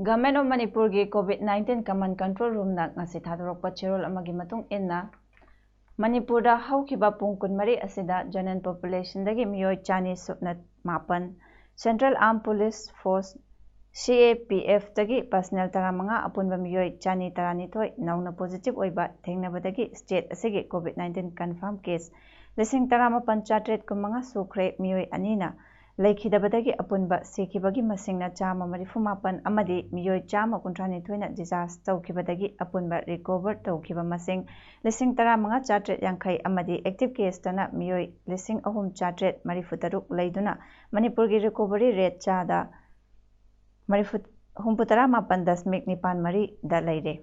ꯒꯚꯔꯟꯃꯦꯟꯠ ꯑꯣꯐ ꯃꯅꯤꯄꯨꯔꯒꯤ ꯀꯣꯚꯤꯗ ꯅꯥꯏꯟꯇꯤꯟ ꯀꯃꯟ ꯀꯟꯇ꯭ꯔꯣꯜ ꯔꯨꯝꯅ ꯉꯁꯤ ꯊꯥꯗꯣꯔꯛꯄ ꯆꯦꯔꯣꯜ ꯑꯃꯒꯤ ꯃꯇꯨꯡ ꯏꯟꯅ, ꯃꯅꯤꯄꯨꯔꯗ ꯍꯧꯈꯤꯕ ꯄꯨꯡ ꯀꯨꯟꯃꯔꯤ ꯑꯁꯤꯗ ꯖꯦꯅꯔꯦꯜ ꯄꯣꯄꯨꯂꯦꯁꯟꯗꯒꯤ ꯃꯤꯑꯣꯏ ꯆꯅꯤ ꯁꯨꯞꯅ ꯃꯥꯄꯟ, ꯁꯦꯟꯇ꯭ꯔꯦꯜ ꯑꯥꯔꯝ ꯄꯨꯂꯤꯁ ꯐꯣꯔꯁ, ꯁꯤ ꯑꯦ ꯄꯤ ꯑꯦꯐꯇꯒꯤ ꯄꯔꯁꯅꯦꯜ ꯇꯔꯥꯃꯉꯥ, ꯑꯄꯨꯟꯕ ꯃꯤꯑꯣꯏ ꯆꯅꯤ ꯇꯔꯥꯅꯤꯊꯣꯏ ꯅꯧꯅ ꯄꯣꯖꯤꯇꯤꯚ ꯑꯣꯏꯕ ꯊꯦꯡꯅꯕꯗꯒꯤ ꯁ꯭ꯇꯦꯠ ꯑꯁꯤꯒꯤ ꯀꯣꯚꯤꯗ ꯅꯥꯏꯟꯇꯤꯟ ꯀꯟꯐꯥꯔꯝ ꯀꯦꯁ ꯂꯤꯁꯤꯡ ꯇꯔꯥꯃꯥꯄꯟ ꯆꯥꯇ꯭ꯔꯦꯠ ꯀꯨꯟꯃꯉꯥ ꯁꯨꯈ꯭ꯔꯦ꯫ ꯃꯤꯑꯣꯏ ꯑꯅꯤꯅ ꯂꯩꯈꯤꯗꯕꯗꯒꯤ ꯑꯄꯨꯟꯕ ꯁꯤꯈꯤꯕꯒꯤ ꯃꯁꯤꯡꯅ ꯆꯥꯝꯃ ꯃꯔꯤꯐꯨ ꯃꯥꯄꯟ ꯑꯃꯗꯤ ꯃꯤꯑꯣꯏ ꯆꯥꯝꯃ ꯀꯨꯟꯊ꯭ꯔꯥ ꯅꯤꯊꯣꯏꯅ discharge ꯇꯧꯈꯤꯕꯗꯒꯤ ꯑꯄꯨꯟꯕ recover ꯇꯧꯈꯤꯕ ꯃꯁꯤꯡ ꯂꯤꯁꯤꯡ ꯇꯔꯥꯃꯉꯥ ꯆꯥꯇ꯭ꯔꯦꯠ ꯌꯥꯡꯈꯩ ꯑꯃꯗꯤ active caseꯇꯅ ꯃꯤꯑꯣꯏ ꯂꯤꯁꯤꯡ ꯑꯍꯨꯝ ꯆꯥꯇ꯭ꯔꯦꯠ ꯃꯔꯤꯐꯨ ꯇꯔꯨꯛ ꯂꯩꯗꯨꯅ ꯃꯅꯤꯄꯨꯔꯒꯤ recovery rate ꯆꯥꯗ ꯃꯔꯤꯐꯨ, ꯍꯨꯝꯐꯨꯇꯔꯥ ꯃꯥꯄꯟ ꯗꯁꯃꯤꯛ ꯅꯤꯄꯥꯟ ꯃꯔꯤꯗ ꯂꯩꯔꯦ꯫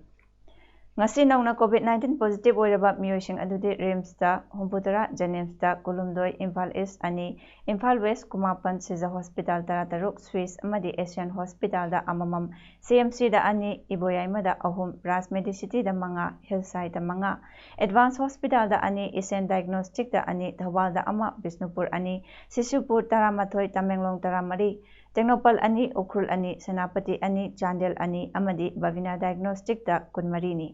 ꯉꯁꯤ ꯅꯧꯅ COVID nineteen positive ꯑꯣꯏꯔꯕ ꯃꯤꯑꯣꯏꯁꯤꯡ ꯑꯗꯨꯗꯤ RIMSꯇ ꯍꯨꯝꯐꯨꯇꯔꯥ, JNIMSꯇ ꯀꯨꯟꯍꯨꯝꯗꯣꯏ, ꯏꯝꯐꯥꯜ East ꯑꯅꯤ, ꯏꯝꯐꯥꯜ West ꯀꯨꯟꯃꯥꯄꯟ, ꯁꯤꯖ Hospital ꯇꯔꯥꯇꯔꯨꯛ, SWIS ꯑꯃꯗꯤ Asian Hospitalꯗ ꯑꯃꯃꯝ, CMCꯗ ꯑꯅꯤ, ꯏꯕꯣꯌꯥꯏꯃꯗ ꯑꯍꯨꯝ, ꯔꯥꯖ Medicityꯗ ꯃꯉꯥ, ꯍꯤꯜꯁꯥꯏꯗ ꯃꯉꯥ, Advance Hospitalꯗ ꯑꯅꯤ, Asian Diagnosticꯇ ꯑꯅꯤ, ꯊꯧꯕꯥꯜꯗ ꯑꯃ, ꯕꯤꯁꯅꯨꯄꯨꯔ ꯑꯅꯤ, ꯁꯤꯁꯨꯄꯨꯔ ꯇꯔꯥꯃꯥꯊꯣꯏ, ꯇꯃꯦꯡꯂꯣꯡ ꯇꯔꯥꯃꯔꯤ, ꯇꯦꯡꯅꯧꯄꯜ ꯑꯅꯤ, ꯎꯈ꯭ꯔꯨꯜ ꯑꯅꯤ, ꯁꯦꯅꯥꯄꯇꯤ ꯑꯅꯤ, ꯆꯥꯟꯗꯦꯜ ꯑꯅꯤ ꯑꯃꯗꯤ ꯕꯕꯤꯅꯥ Diagnosticꯇ ꯀꯨꯟꯃꯔꯤꯅꯤ꯫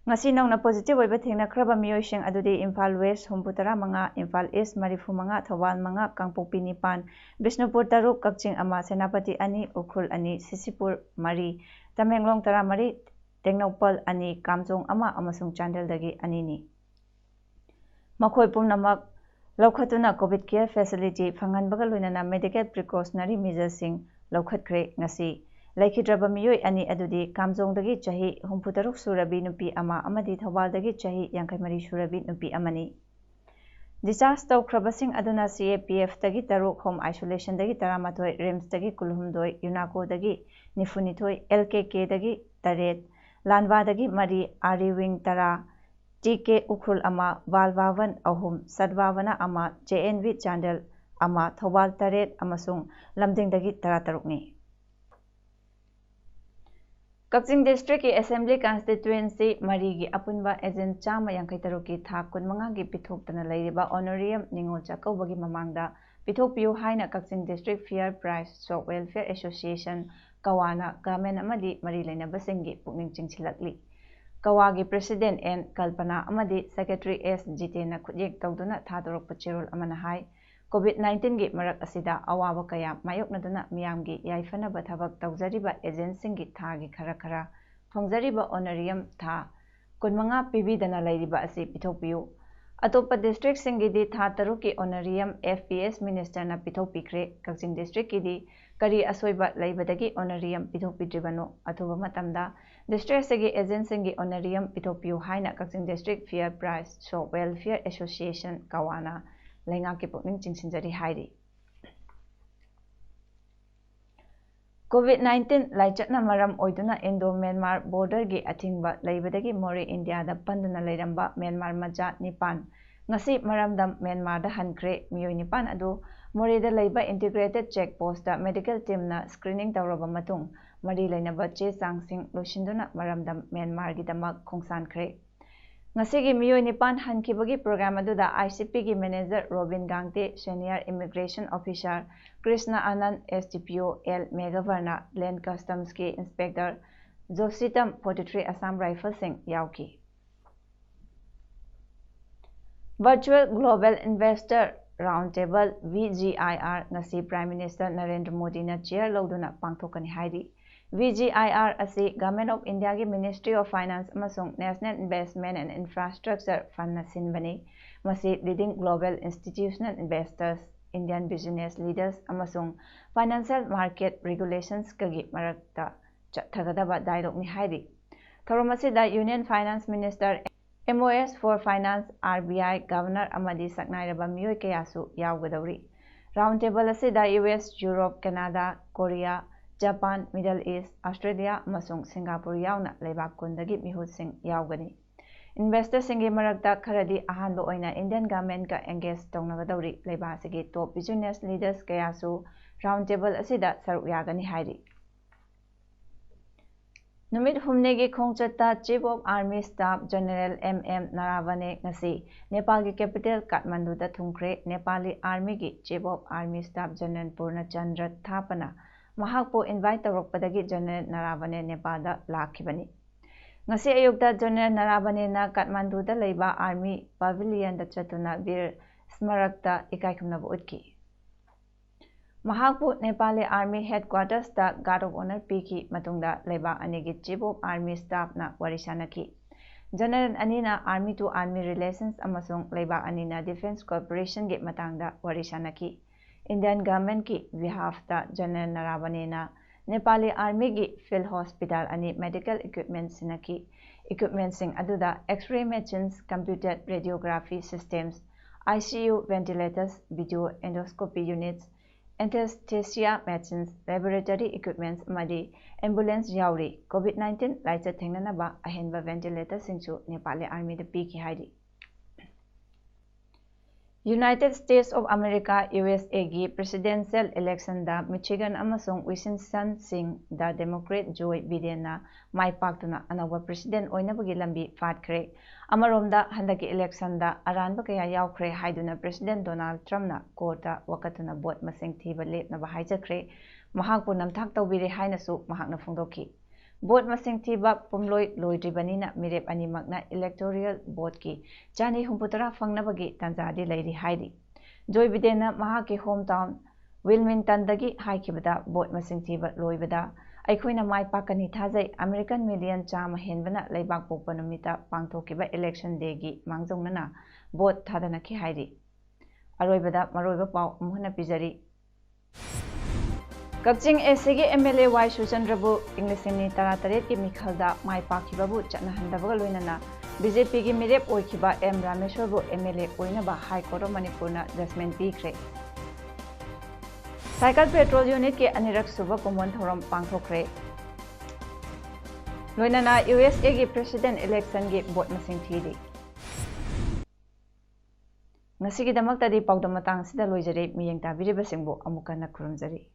ꯉꯁꯤ ꯅꯧꯅ positive ꯑꯣꯏꯕ ꯊꯦꯡꯅꯈ꯭ꯔꯕ ꯃꯤꯑꯣꯏꯁꯤꯡ ꯑꯗꯨꯗꯤ ꯏꯝꯐꯥꯜ West ꯍꯨꯝꯐꯨꯇꯔꯥ ꯃꯉꯥ, ꯏꯝꯐꯥꯜ East ꯃꯔꯤꯐꯨ ꯃꯉꯥ, ꯊꯧꯕꯥꯜ ꯃꯉꯥ, ꯀꯥꯡꯄꯣꯛꯄꯤ ꯅꯤꯄꯥꯟ, ꯕꯤꯁꯅꯨꯄꯨꯔ ꯇꯔꯨꯛ, ꯀꯛꯆꯤꯡ ꯑꯃ, ꯁꯦꯅꯥꯄꯇꯤ ꯑꯅꯤ, ꯎꯈ꯭ꯔꯨꯜ ꯑꯅꯤ, ꯁꯤꯁꯤꯄꯨꯔ ꯃꯔꯤ, ꯇꯃꯦꯡꯂꯣꯡ ꯇꯔꯥꯃꯔꯤ, ꯇꯦꯡꯅꯧꯄꯜ ꯑꯅꯤ, ꯀꯥꯝꯖꯣꯡ ꯑꯃ ꯑꯃꯁꯨꯡ ꯆꯥꯟꯗꯦꯜꯗꯒꯤ ꯑꯅꯤꯅꯤ꯫ ꯃꯈꯣꯏ ꯄꯨꯝꯅꯃꯛ ꯂꯧꯈꯠꯇꯨꯅ COVID care facility ꯐꯪꯍꯟꯕꯒ ꯂꯣꯏꯅꯅ medical precautionary measuresꯁꯤꯡ ꯂꯧꯈꯠꯈ꯭ꯔꯦ꯫ ꯉꯁꯤ ꯂꯩꯈꯤꯗ꯭ꯔꯕ ꯃꯤꯑꯣꯏ ꯑꯅꯤ ꯑꯗꯨꯗꯤ ꯀꯥꯝꯖꯣꯡꯗꯒꯤ ꯆꯍꯤ ꯍꯨꯝꯐꯨꯇꯔꯨꯛ ꯁꯨꯔꯕꯤ ꯅꯨꯄꯤ ꯑꯃ ꯑꯃꯗꯤ ꯊꯧꯕꯥꯜꯗꯒꯤ ꯆꯍꯤ ꯌꯥꯡꯈꯩꯃꯔꯤ ꯁꯨꯔꯕꯤ ꯅꯨꯄꯤ ꯑꯃꯅꯤ꯫ Discharge ꯇꯧꯈ꯭ꯔꯕꯁꯤꯡ ꯑꯗꯨꯅ CAPFꯇꯒꯤ ꯇꯔꯨꯛ, Home Isolationꯗꯒꯤ ꯇꯔꯥꯃꯥꯊꯣꯏ, RIMSꯇꯒꯤ ꯀꯨꯟꯍꯨꯝꯗꯣꯏ, UNACOꯗꯒꯤ ꯅꯤꯐꯨꯅꯤꯊꯣꯏ, LKKꯗꯒꯤ ꯇꯔꯦꯠ, ꯂꯥꯟꯕꯥꯗꯒꯤ ꯃꯔꯤ, RE Wing ꯇꯔꯥ, TK ꯎꯈ꯭ꯔꯨꯜ ꯑꯃ, ꯕꯥꯜ ꯚꯥꯕꯟ ꯑꯍꯨꯝ, ꯁꯠꯚꯥꯕꯅꯥ ꯑꯃ, JNV ꯆꯥꯟꯗꯦꯜ ꯑꯃ, ꯊꯧꯕꯥꯜ ꯇꯔꯦꯠ ꯑꯃꯁꯨꯡ ꯂꯝꯗꯤꯡꯗꯒꯤ ꯇꯔꯥꯇꯔꯨꯛꯅꯤ꯫ ꯀꯛꯆꯤꯡ districtꯀꯤ assembly constituency ꯃꯔꯤꯒꯤ ꯑꯄꯨꯟꯕ agent ꯆꯥꯝꯃ ꯌꯥꯡꯈꯩ ꯇꯔꯨꯛꯀꯤ ꯊꯥ ꯀꯨꯟꯃꯉꯥꯒꯤ ꯄꯤꯊꯣꯛꯇꯅ ꯂꯩꯔꯤꯕ honorarium ꯅꯤꯉꯣꯜ ꯆꯥꯛꯀꯧꯕꯒꯤ ꯃꯃꯥꯡꯗ ꯄꯤꯊꯣꯛꯄꯤꯌꯨ ꯍꯥꯏꯅ ꯀꯛꯆꯤꯡ District Fair Price Shop Welfare Association, ꯀꯋꯥꯅ government ꯑꯃꯗꯤ ꯃꯔꯤ ꯂꯩꯅꯕꯁꯤꯡꯒꯤ ꯄꯨꯛꯅꯤꯡ ꯆꯤꯡꯁꯤꯜꯂꯛꯂꯤ꯫ ꯀꯋꯥꯒꯤ president N ꯀꯜꯄꯅꯥ ꯑꯃꯗꯤ secretary S ꯖꯤꯇꯦꯟꯅ ꯈꯨꯠꯌꯦꯛ ꯇꯧꯗꯨꯅ ꯊꯥꯗꯣꯔꯛꯄ ꯆꯦꯔꯣꯜ ꯑꯃꯅ ꯍꯥꯏ, COVID nineteenꯒꯤ ꯃꯔꯛ ꯑꯁꯤꯗ ꯑꯋꯥꯕ ꯀꯌꯥ ꯃꯥꯌꯣꯛꯅꯗꯨꯅ ꯃꯤꯌꯥꯝꯒꯤ ꯌꯥꯏꯐꯅꯕ ꯊꯕꯛ ꯇꯧꯖꯔꯤꯕ agentꯁꯤꯡꯒꯤ ꯊꯥꯒꯤ ꯈꯔ ꯈꯔ ꯐꯪꯖꯔꯤꯕ honorarium ꯊꯥ ꯀꯨꯟꯃꯉꯥ ꯄꯤꯕꯤꯗꯅ ꯂꯩꯔꯤꯕ ꯑꯁꯤ ꯄꯤꯊꯣꯛꯄꯤꯌꯨ꯫ ꯑꯇꯣꯞꯄ ꯗꯤꯁꯇ꯭ꯔꯤꯛꯁꯤꯡꯒꯤꯗꯤ ꯊꯥ ꯇꯔꯨꯛꯀꯤ ꯑꯣꯅꯔꯤꯌꯝ F P S ꯃꯤꯅꯤꯁꯇꯔꯅ ꯄꯤꯊꯣꯛꯄꯤꯈ꯭ꯔꯦ꯫ ꯀꯛꯆꯤꯡ ꯗꯤꯁꯇ꯭ꯔꯤꯛꯀꯤꯗꯤ ꯀꯔꯤ ꯑꯁꯣꯏꯕ ꯂꯩꯕꯗꯒꯤ ꯑꯣꯅꯔꯤꯌꯝ ꯄꯤꯊꯣꯛꯄꯤꯗ꯭ꯔꯤꯕꯅꯣ? ꯑꯊꯨꯕ ꯃꯇꯝꯗ ꯗꯤꯁꯇ꯭ꯔꯤꯛ ꯑꯁꯤꯒꯤ ꯑꯦꯖꯦꯟꯁꯤꯡꯒꯤ ꯑꯣꯅꯔꯤꯌꯝ ꯄꯤꯊꯣꯛꯄꯤꯌꯨ ꯍꯥꯏꯅ Kakching district fair price shop welfare association, ꯀꯋꯥꯅ ꯂꯩꯉꯥꯛꯀꯤ ꯄꯨꯛꯅꯤꯡ ꯆꯤꯡꯁꯤꯟꯖꯔꯤ ꯍꯥꯏꯔꯤ꯫ COVID nineteen ꯂꯥꯏꯆꯠꯅ ꯃꯔꯝ ꯑꯣꯏꯗꯨꯅ ꯏꯟꯗꯣ ꯃ꯭ꯌꯥꯟꯃꯥꯔ ꯕꯣꯔꯗꯔꯒꯤ ꯑꯊꯤꯡꯕ ꯂꯩꯕꯗꯒꯤ ꯃꯣꯔꯦ ꯏꯟꯗꯤꯌꯥꯗ ꯄꯟꯗꯨꯅ ꯂꯩꯔꯝꯕ ꯃ꯭ꯌꯥꯟꯃꯥꯔ ꯃꯆꯥ ꯅꯤꯄꯥꯟ ꯉꯁꯤ ꯃꯔꯝꯗꯝ ꯃ꯭ꯌꯥꯟꯃꯥꯔꯗ ꯍꯟꯈ꯭ꯔꯦ꯫ ꯃꯤꯑꯣꯏ ꯅꯤꯄꯥꯟ ꯑꯗꯨ ꯃꯣꯔꯦꯗ ꯂꯩꯕ integrated check post medical ꯇꯤꯝꯅ screening ꯇꯧꯔꯕ ꯃꯇꯨꯡ ꯃꯔꯤ ꯂꯩꯅꯕ ꯆꯦ ꯆꯥꯡꯁꯤꯡ ꯂꯣꯏꯁꯤꯟꯗꯨꯅ ꯃꯔꯝꯗꯝ ꯃ꯭ꯌꯥꯟꯃꯥꯔꯒꯤꯗꯃꯛ ꯈꯣꯡꯁꯥꯟꯈ꯭ꯔꯦ꯫ ꯉꯁꯤꯒꯤ ꯃꯤꯑꯣꯏ ꯅꯤꯄꯥꯟ ꯍꯟꯈꯤꯕꯒꯤ ꯄ꯭ꯔꯣꯒ꯭ꯔꯥꯝ ꯑꯗꯨꯗ I C Pꯒꯤ manager Robin Gangte, senior immigration officer Krishna ꯑꯅꯟ, S D P O L Meghabarna, ꯂꯦꯟ ꯀꯁꯇꯝꯁꯀꯤ ꯏꯟꯁꯄꯦꯛꯇꯔ ꯖꯣꯁꯤꯇꯝ, forty three Assam Riflesꯁꯤꯡ ꯌꯥꯎꯈꯤ꯫ Virtual Global Investor Roundtable, V G I R, ꯉꯁꯤ Prime Minister ꯅꯔꯦꯟꯗ꯭ꯔ ꯃꯣꯗꯤꯅ ꯆꯤꯌꯔ ꯂꯧꯗꯨꯅ ꯄꯥꯡꯊꯣꯛꯀꯅꯤ ꯍꯥꯏꯔꯤ꯫ V G I R ꯑꯁꯤ Government of Indiaꯒꯤ Ministry of Finance ꯑꯃꯁꯨꯡ National Investment and Infrastructure Fundꯅ ꯁꯤꯟꯕꯅꯤ꯫ ꯃꯁꯤ leading global institutional investors, Indian business leaders ꯑꯃꯁꯨꯡ financial market regulationsꯀꯒꯤ ꯃꯔꯛꯇ ꯆꯠꯊꯒꯗꯕ dialogueꯅꯤ ꯍꯥꯏꯔꯤ꯫ ꯊꯧꯔꯝ ꯑꯁꯤꯗ Union Finance Minister, M O S for Finance, R B I Governor ꯑꯃꯗꯤ ꯁꯛꯅꯥꯏꯔꯕ ꯃꯤꯑꯣꯏ ꯀꯌꯥꯁꯨ ꯌꯥꯎꯒꯗꯧꯔꯤ꯫ Roundtable ꯑꯁꯤꯗ U S, Europe, Canada, Korea, Japan, Middle East, Australia ꯑꯃꯁꯨꯡ Singapore ꯌꯥꯎꯅ ꯂꯩꯕꯥꯛ ꯀꯨꯟꯗꯒꯤ ꯃꯤꯍꯨꯠꯁꯤꯡ ꯌꯥꯎꯒꯅꯤ꯫ Investorꯁꯤꯡꯒꯤ ꯃꯔꯛꯇ ꯈꯔꯗꯤ ꯑꯍꯥꯟꯕ ꯑꯣꯏꯅ Indian Governmentꯀ engage ꯇꯧꯅꯒꯗꯧꯔꯤ꯫ ꯂꯩꯕꯥꯛ ꯑꯁꯤꯒꯤ top business leaders ꯀꯌꯥꯁꯨ roundtable ꯑꯁꯤꯗ ꯁꯔꯨꯛ ꯌꯥꯒꯅꯤ ꯍꯥꯏꯔꯤ꯫ ꯅꯨꯃꯤꯠ ꯍꯨꯝꯅꯤꯒꯤ ꯈꯣꯡꯆꯠꯇ Chief of Army Staff General M M Naravane ꯉꯁꯤ ꯅꯦꯄꯥꯜꯒꯤ capital ꯀꯥꯊꯃꯟꯗꯨꯗ ꯊꯨꯡꯈ꯭ꯔꯦ꯫ Nepali Armyꯒꯤ Chief of Army Staff General ꯄꯨꯔꯅꯆꯟꯗ꯭ꯔ ꯊꯥꯄꯅ ꯃꯍꯥꯛꯄꯨ invite ꯇꯧꯔꯛꯄꯗꯒꯤ General Naravane ꯅꯦꯄꯥꯜꯗ ꯂꯥꯛꯈꯤꯕꯅꯤ꯫ ꯉꯁꯤ ꯑꯌꯨꯛꯇ General Naravanena ꯀꯥꯊꯃꯟꯗꯨꯗ ꯂꯩꯕ Army Pavilionꯗ ꯆꯠꯇꯨꯅ ꯕꯤꯔ ꯁ꯭ꯃꯥꯔꯛꯇ ꯏꯀꯥꯏꯈꯨꯝꯅꯕ ꯎꯠꯈꯤ꯫ ꯃꯍꯥꯛꯄꯨ Nepali Army Headquartersꯇ Guard of Honour ꯄꯤꯈꯤ꯫ ꯃꯇꯨꯡꯗ ꯂꯩꯕꯥꯛ ꯑꯅꯤꯒꯤ Chief of Army Staffꯅ ꯋꯥꯔꯤ ꯁꯥꯅꯈꯤ꯫ General ꯑꯅꯤꯅ army to army relations ꯑꯃꯁꯨꯡ ꯂꯩꯕꯥꯛ ꯑꯅꯤꯅ defence cooperation ꯒꯤ ꯃꯇꯥꯡꯗ ꯋꯥꯔꯤ ꯁꯥꯅꯈꯤ꯫ Indian government ꯀꯤ behalf ꯇ General ꯅꯔꯥꯕꯅꯦꯅ Nepali army ꯒꯤ field hospital ꯑꯅꯤ medical equipment ꯁꯤꯟꯅꯈꯤ꯫ Equipment ꯁꯤꯡ ꯑꯗꯨꯗ X-ray machines, computer radiography systems, I C U ventilators, video endoscopy units, anesthesia machines, laboratory equipments ꯑꯃꯗꯤ ambulance ꯌꯥꯎꯔꯤ꯫ COVID nineteen ꯂꯥꯏꯆꯠ ꯊꯦꯡꯅꯅꯕ ꯑꯍꯦꯟꯕ ventilator ꯁꯤꯡꯁꯨ Nepali army ꯗ ꯄꯤꯈꯤ ꯍꯥꯏꯔꯤ꯫ United States of America, U S A ꯒꯤ presidential election ꯗ Michigan ꯑꯃꯁꯨꯡ Wisconsin ꯁꯤꯡ ꯗ Democrat Joe Biden ꯅ ꯃꯥꯏ ꯄꯥꯛꯇꯨꯅ ꯑꯅꯧꯕ president ꯑꯣꯏꯅꯕꯒꯤ ꯂꯝꯕꯤ ꯐꯥꯠꯈ꯭ꯔꯦ꯫ ꯑꯃꯔꯣꯝꯗ, ꯍꯟꯗꯛꯀꯤ election ꯗ ꯑꯔꯥꯟꯕ ꯀꯌꯥ ꯌꯥꯎꯈ꯭ꯔꯦ ꯍꯥꯏꯗꯨꯅ President Donald Trump ꯅ court ꯇ ꯋꯥꯀꯠꯇꯨꯅ vote ꯃꯁꯤꯡ ꯊꯤꯕ ꯂꯦꯞꯅꯕ ꯍꯥꯏꯖꯈ꯭ꯔꯦ꯫ ꯃꯍꯥꯛꯄꯨ ꯅꯝꯊꯥꯛ ꯇꯧꯕꯤꯔꯦ ꯍꯥꯏꯅꯁꯨ ꯃꯍꯥꯛꯅ ꯐꯣꯡꯗꯣꯛꯈꯤ꯫ Vote ꯃꯁꯤꯡ ꯊꯤꯕ ꯄꯨꯝꯂꯣꯏ ꯂꯣꯏꯗ꯭ꯔꯤꯕꯅꯤꯅ ꯃꯤꯔꯦꯞ ꯑꯅꯤꯃꯛꯅ electoral vote ꯀꯤ ꯆꯥꯅꯤ ꯍꯨꯝꯐꯨꯇꯔꯥ ꯐꯪꯅꯕꯒꯤ ꯇꯥꯟꯖꯥꯗꯤ ꯂꯩꯔꯤ ꯍꯥꯏꯔꯤ꯫ Joe Biden ꯅ ꯃꯍꯥꯛꯀꯤ home town Wilmington ꯗꯒꯤ ꯍꯥꯏꯈꯤꯕꯗ, vote ꯃꯁꯤꯡ ꯊꯤꯕ ꯂꯣꯏꯕꯗ ꯑꯩꯈꯣꯏꯅ ꯃꯥꯏ ꯄꯥꯛꯀꯅꯤ ꯊꯥꯖꯩ꯫ American million ꯆꯥꯝꯃ ꯍꯦꯟꯕꯅ ꯂꯩꯕꯥꯛ ꯄꯣꯛꯄ ꯅꯨꯃꯤꯠꯇ ꯄꯥꯡꯊꯣꯛꯈꯤꯕ election day ꯒꯤ ꯃꯥꯡꯖꯧꯅꯅ vote ꯊꯥꯗꯅꯈꯤ ꯍꯥꯏꯔꯤ꯫ ꯑꯔꯣꯏꯕꯗ ꯃꯔꯨꯑꯣꯏꯕ ꯄꯥꯎ ꯑꯃꯨꯛ ꯍꯟꯅ ꯄꯤꯖꯔꯤ꯫ ꯀꯛꯆꯤꯡ A C ꯒꯤ M L A Y ꯁꯨꯔꯆꯟꯗ꯭ꯔꯕꯨ ꯏꯪ ꯂꯤꯁꯤꯡ ꯑꯅꯤ ꯇꯔꯥꯇꯔꯦꯠꯀꯤ ꯃꯤꯈꯜꯗ ꯃꯥꯏ ꯄꯥꯛꯈꯤꯕꯕꯨ ꯆꯠꯅꯍꯟꯗꯕꯒ ꯂꯣꯏꯅꯅ B J P ꯒꯤ ꯃꯤꯔꯦꯞ ꯑꯣꯏꯈꯤꯕ M ꯔꯥꯃꯦꯁ꯭ꯋꯔꯕꯨ M L A ꯑꯣꯏꯅꯕ High Court of ꯃꯅꯤꯄꯨꯔꯅ judgment ꯄꯤꯈ꯭ꯔꯦ꯫ Cycle Patrol Unit ꯀꯤ ꯑꯅꯤꯔꯛ ꯁꯨꯕ ꯀꯨꯝꯑꯣꯟ ꯊꯧꯔꯝ ꯄꯥꯡꯊꯣꯛꯈ꯭ꯔꯦ꯫ ꯂꯣꯏꯅꯅ U S A ꯒꯤ president election ꯒꯤ vote ꯃꯁꯤꯡ ꯊꯤꯔꯤ꯫ ꯉꯁꯤꯒꯤꯗꯃꯛꯇꯗꯤ ꯄꯥꯎꯗꯝ ꯃꯇꯥꯡ ꯑꯁꯤꯗ ꯂꯣꯏꯖꯔꯦ꯫ ꯃꯤꯠꯌꯦꯡ ꯇꯥꯕꯤꯔꯤꯕꯁꯤꯡꯕꯨ ꯑꯃꯨꯛ ꯍꯟꯅ ꯈꯨꯔꯨꯝꯖꯔꯤ꯫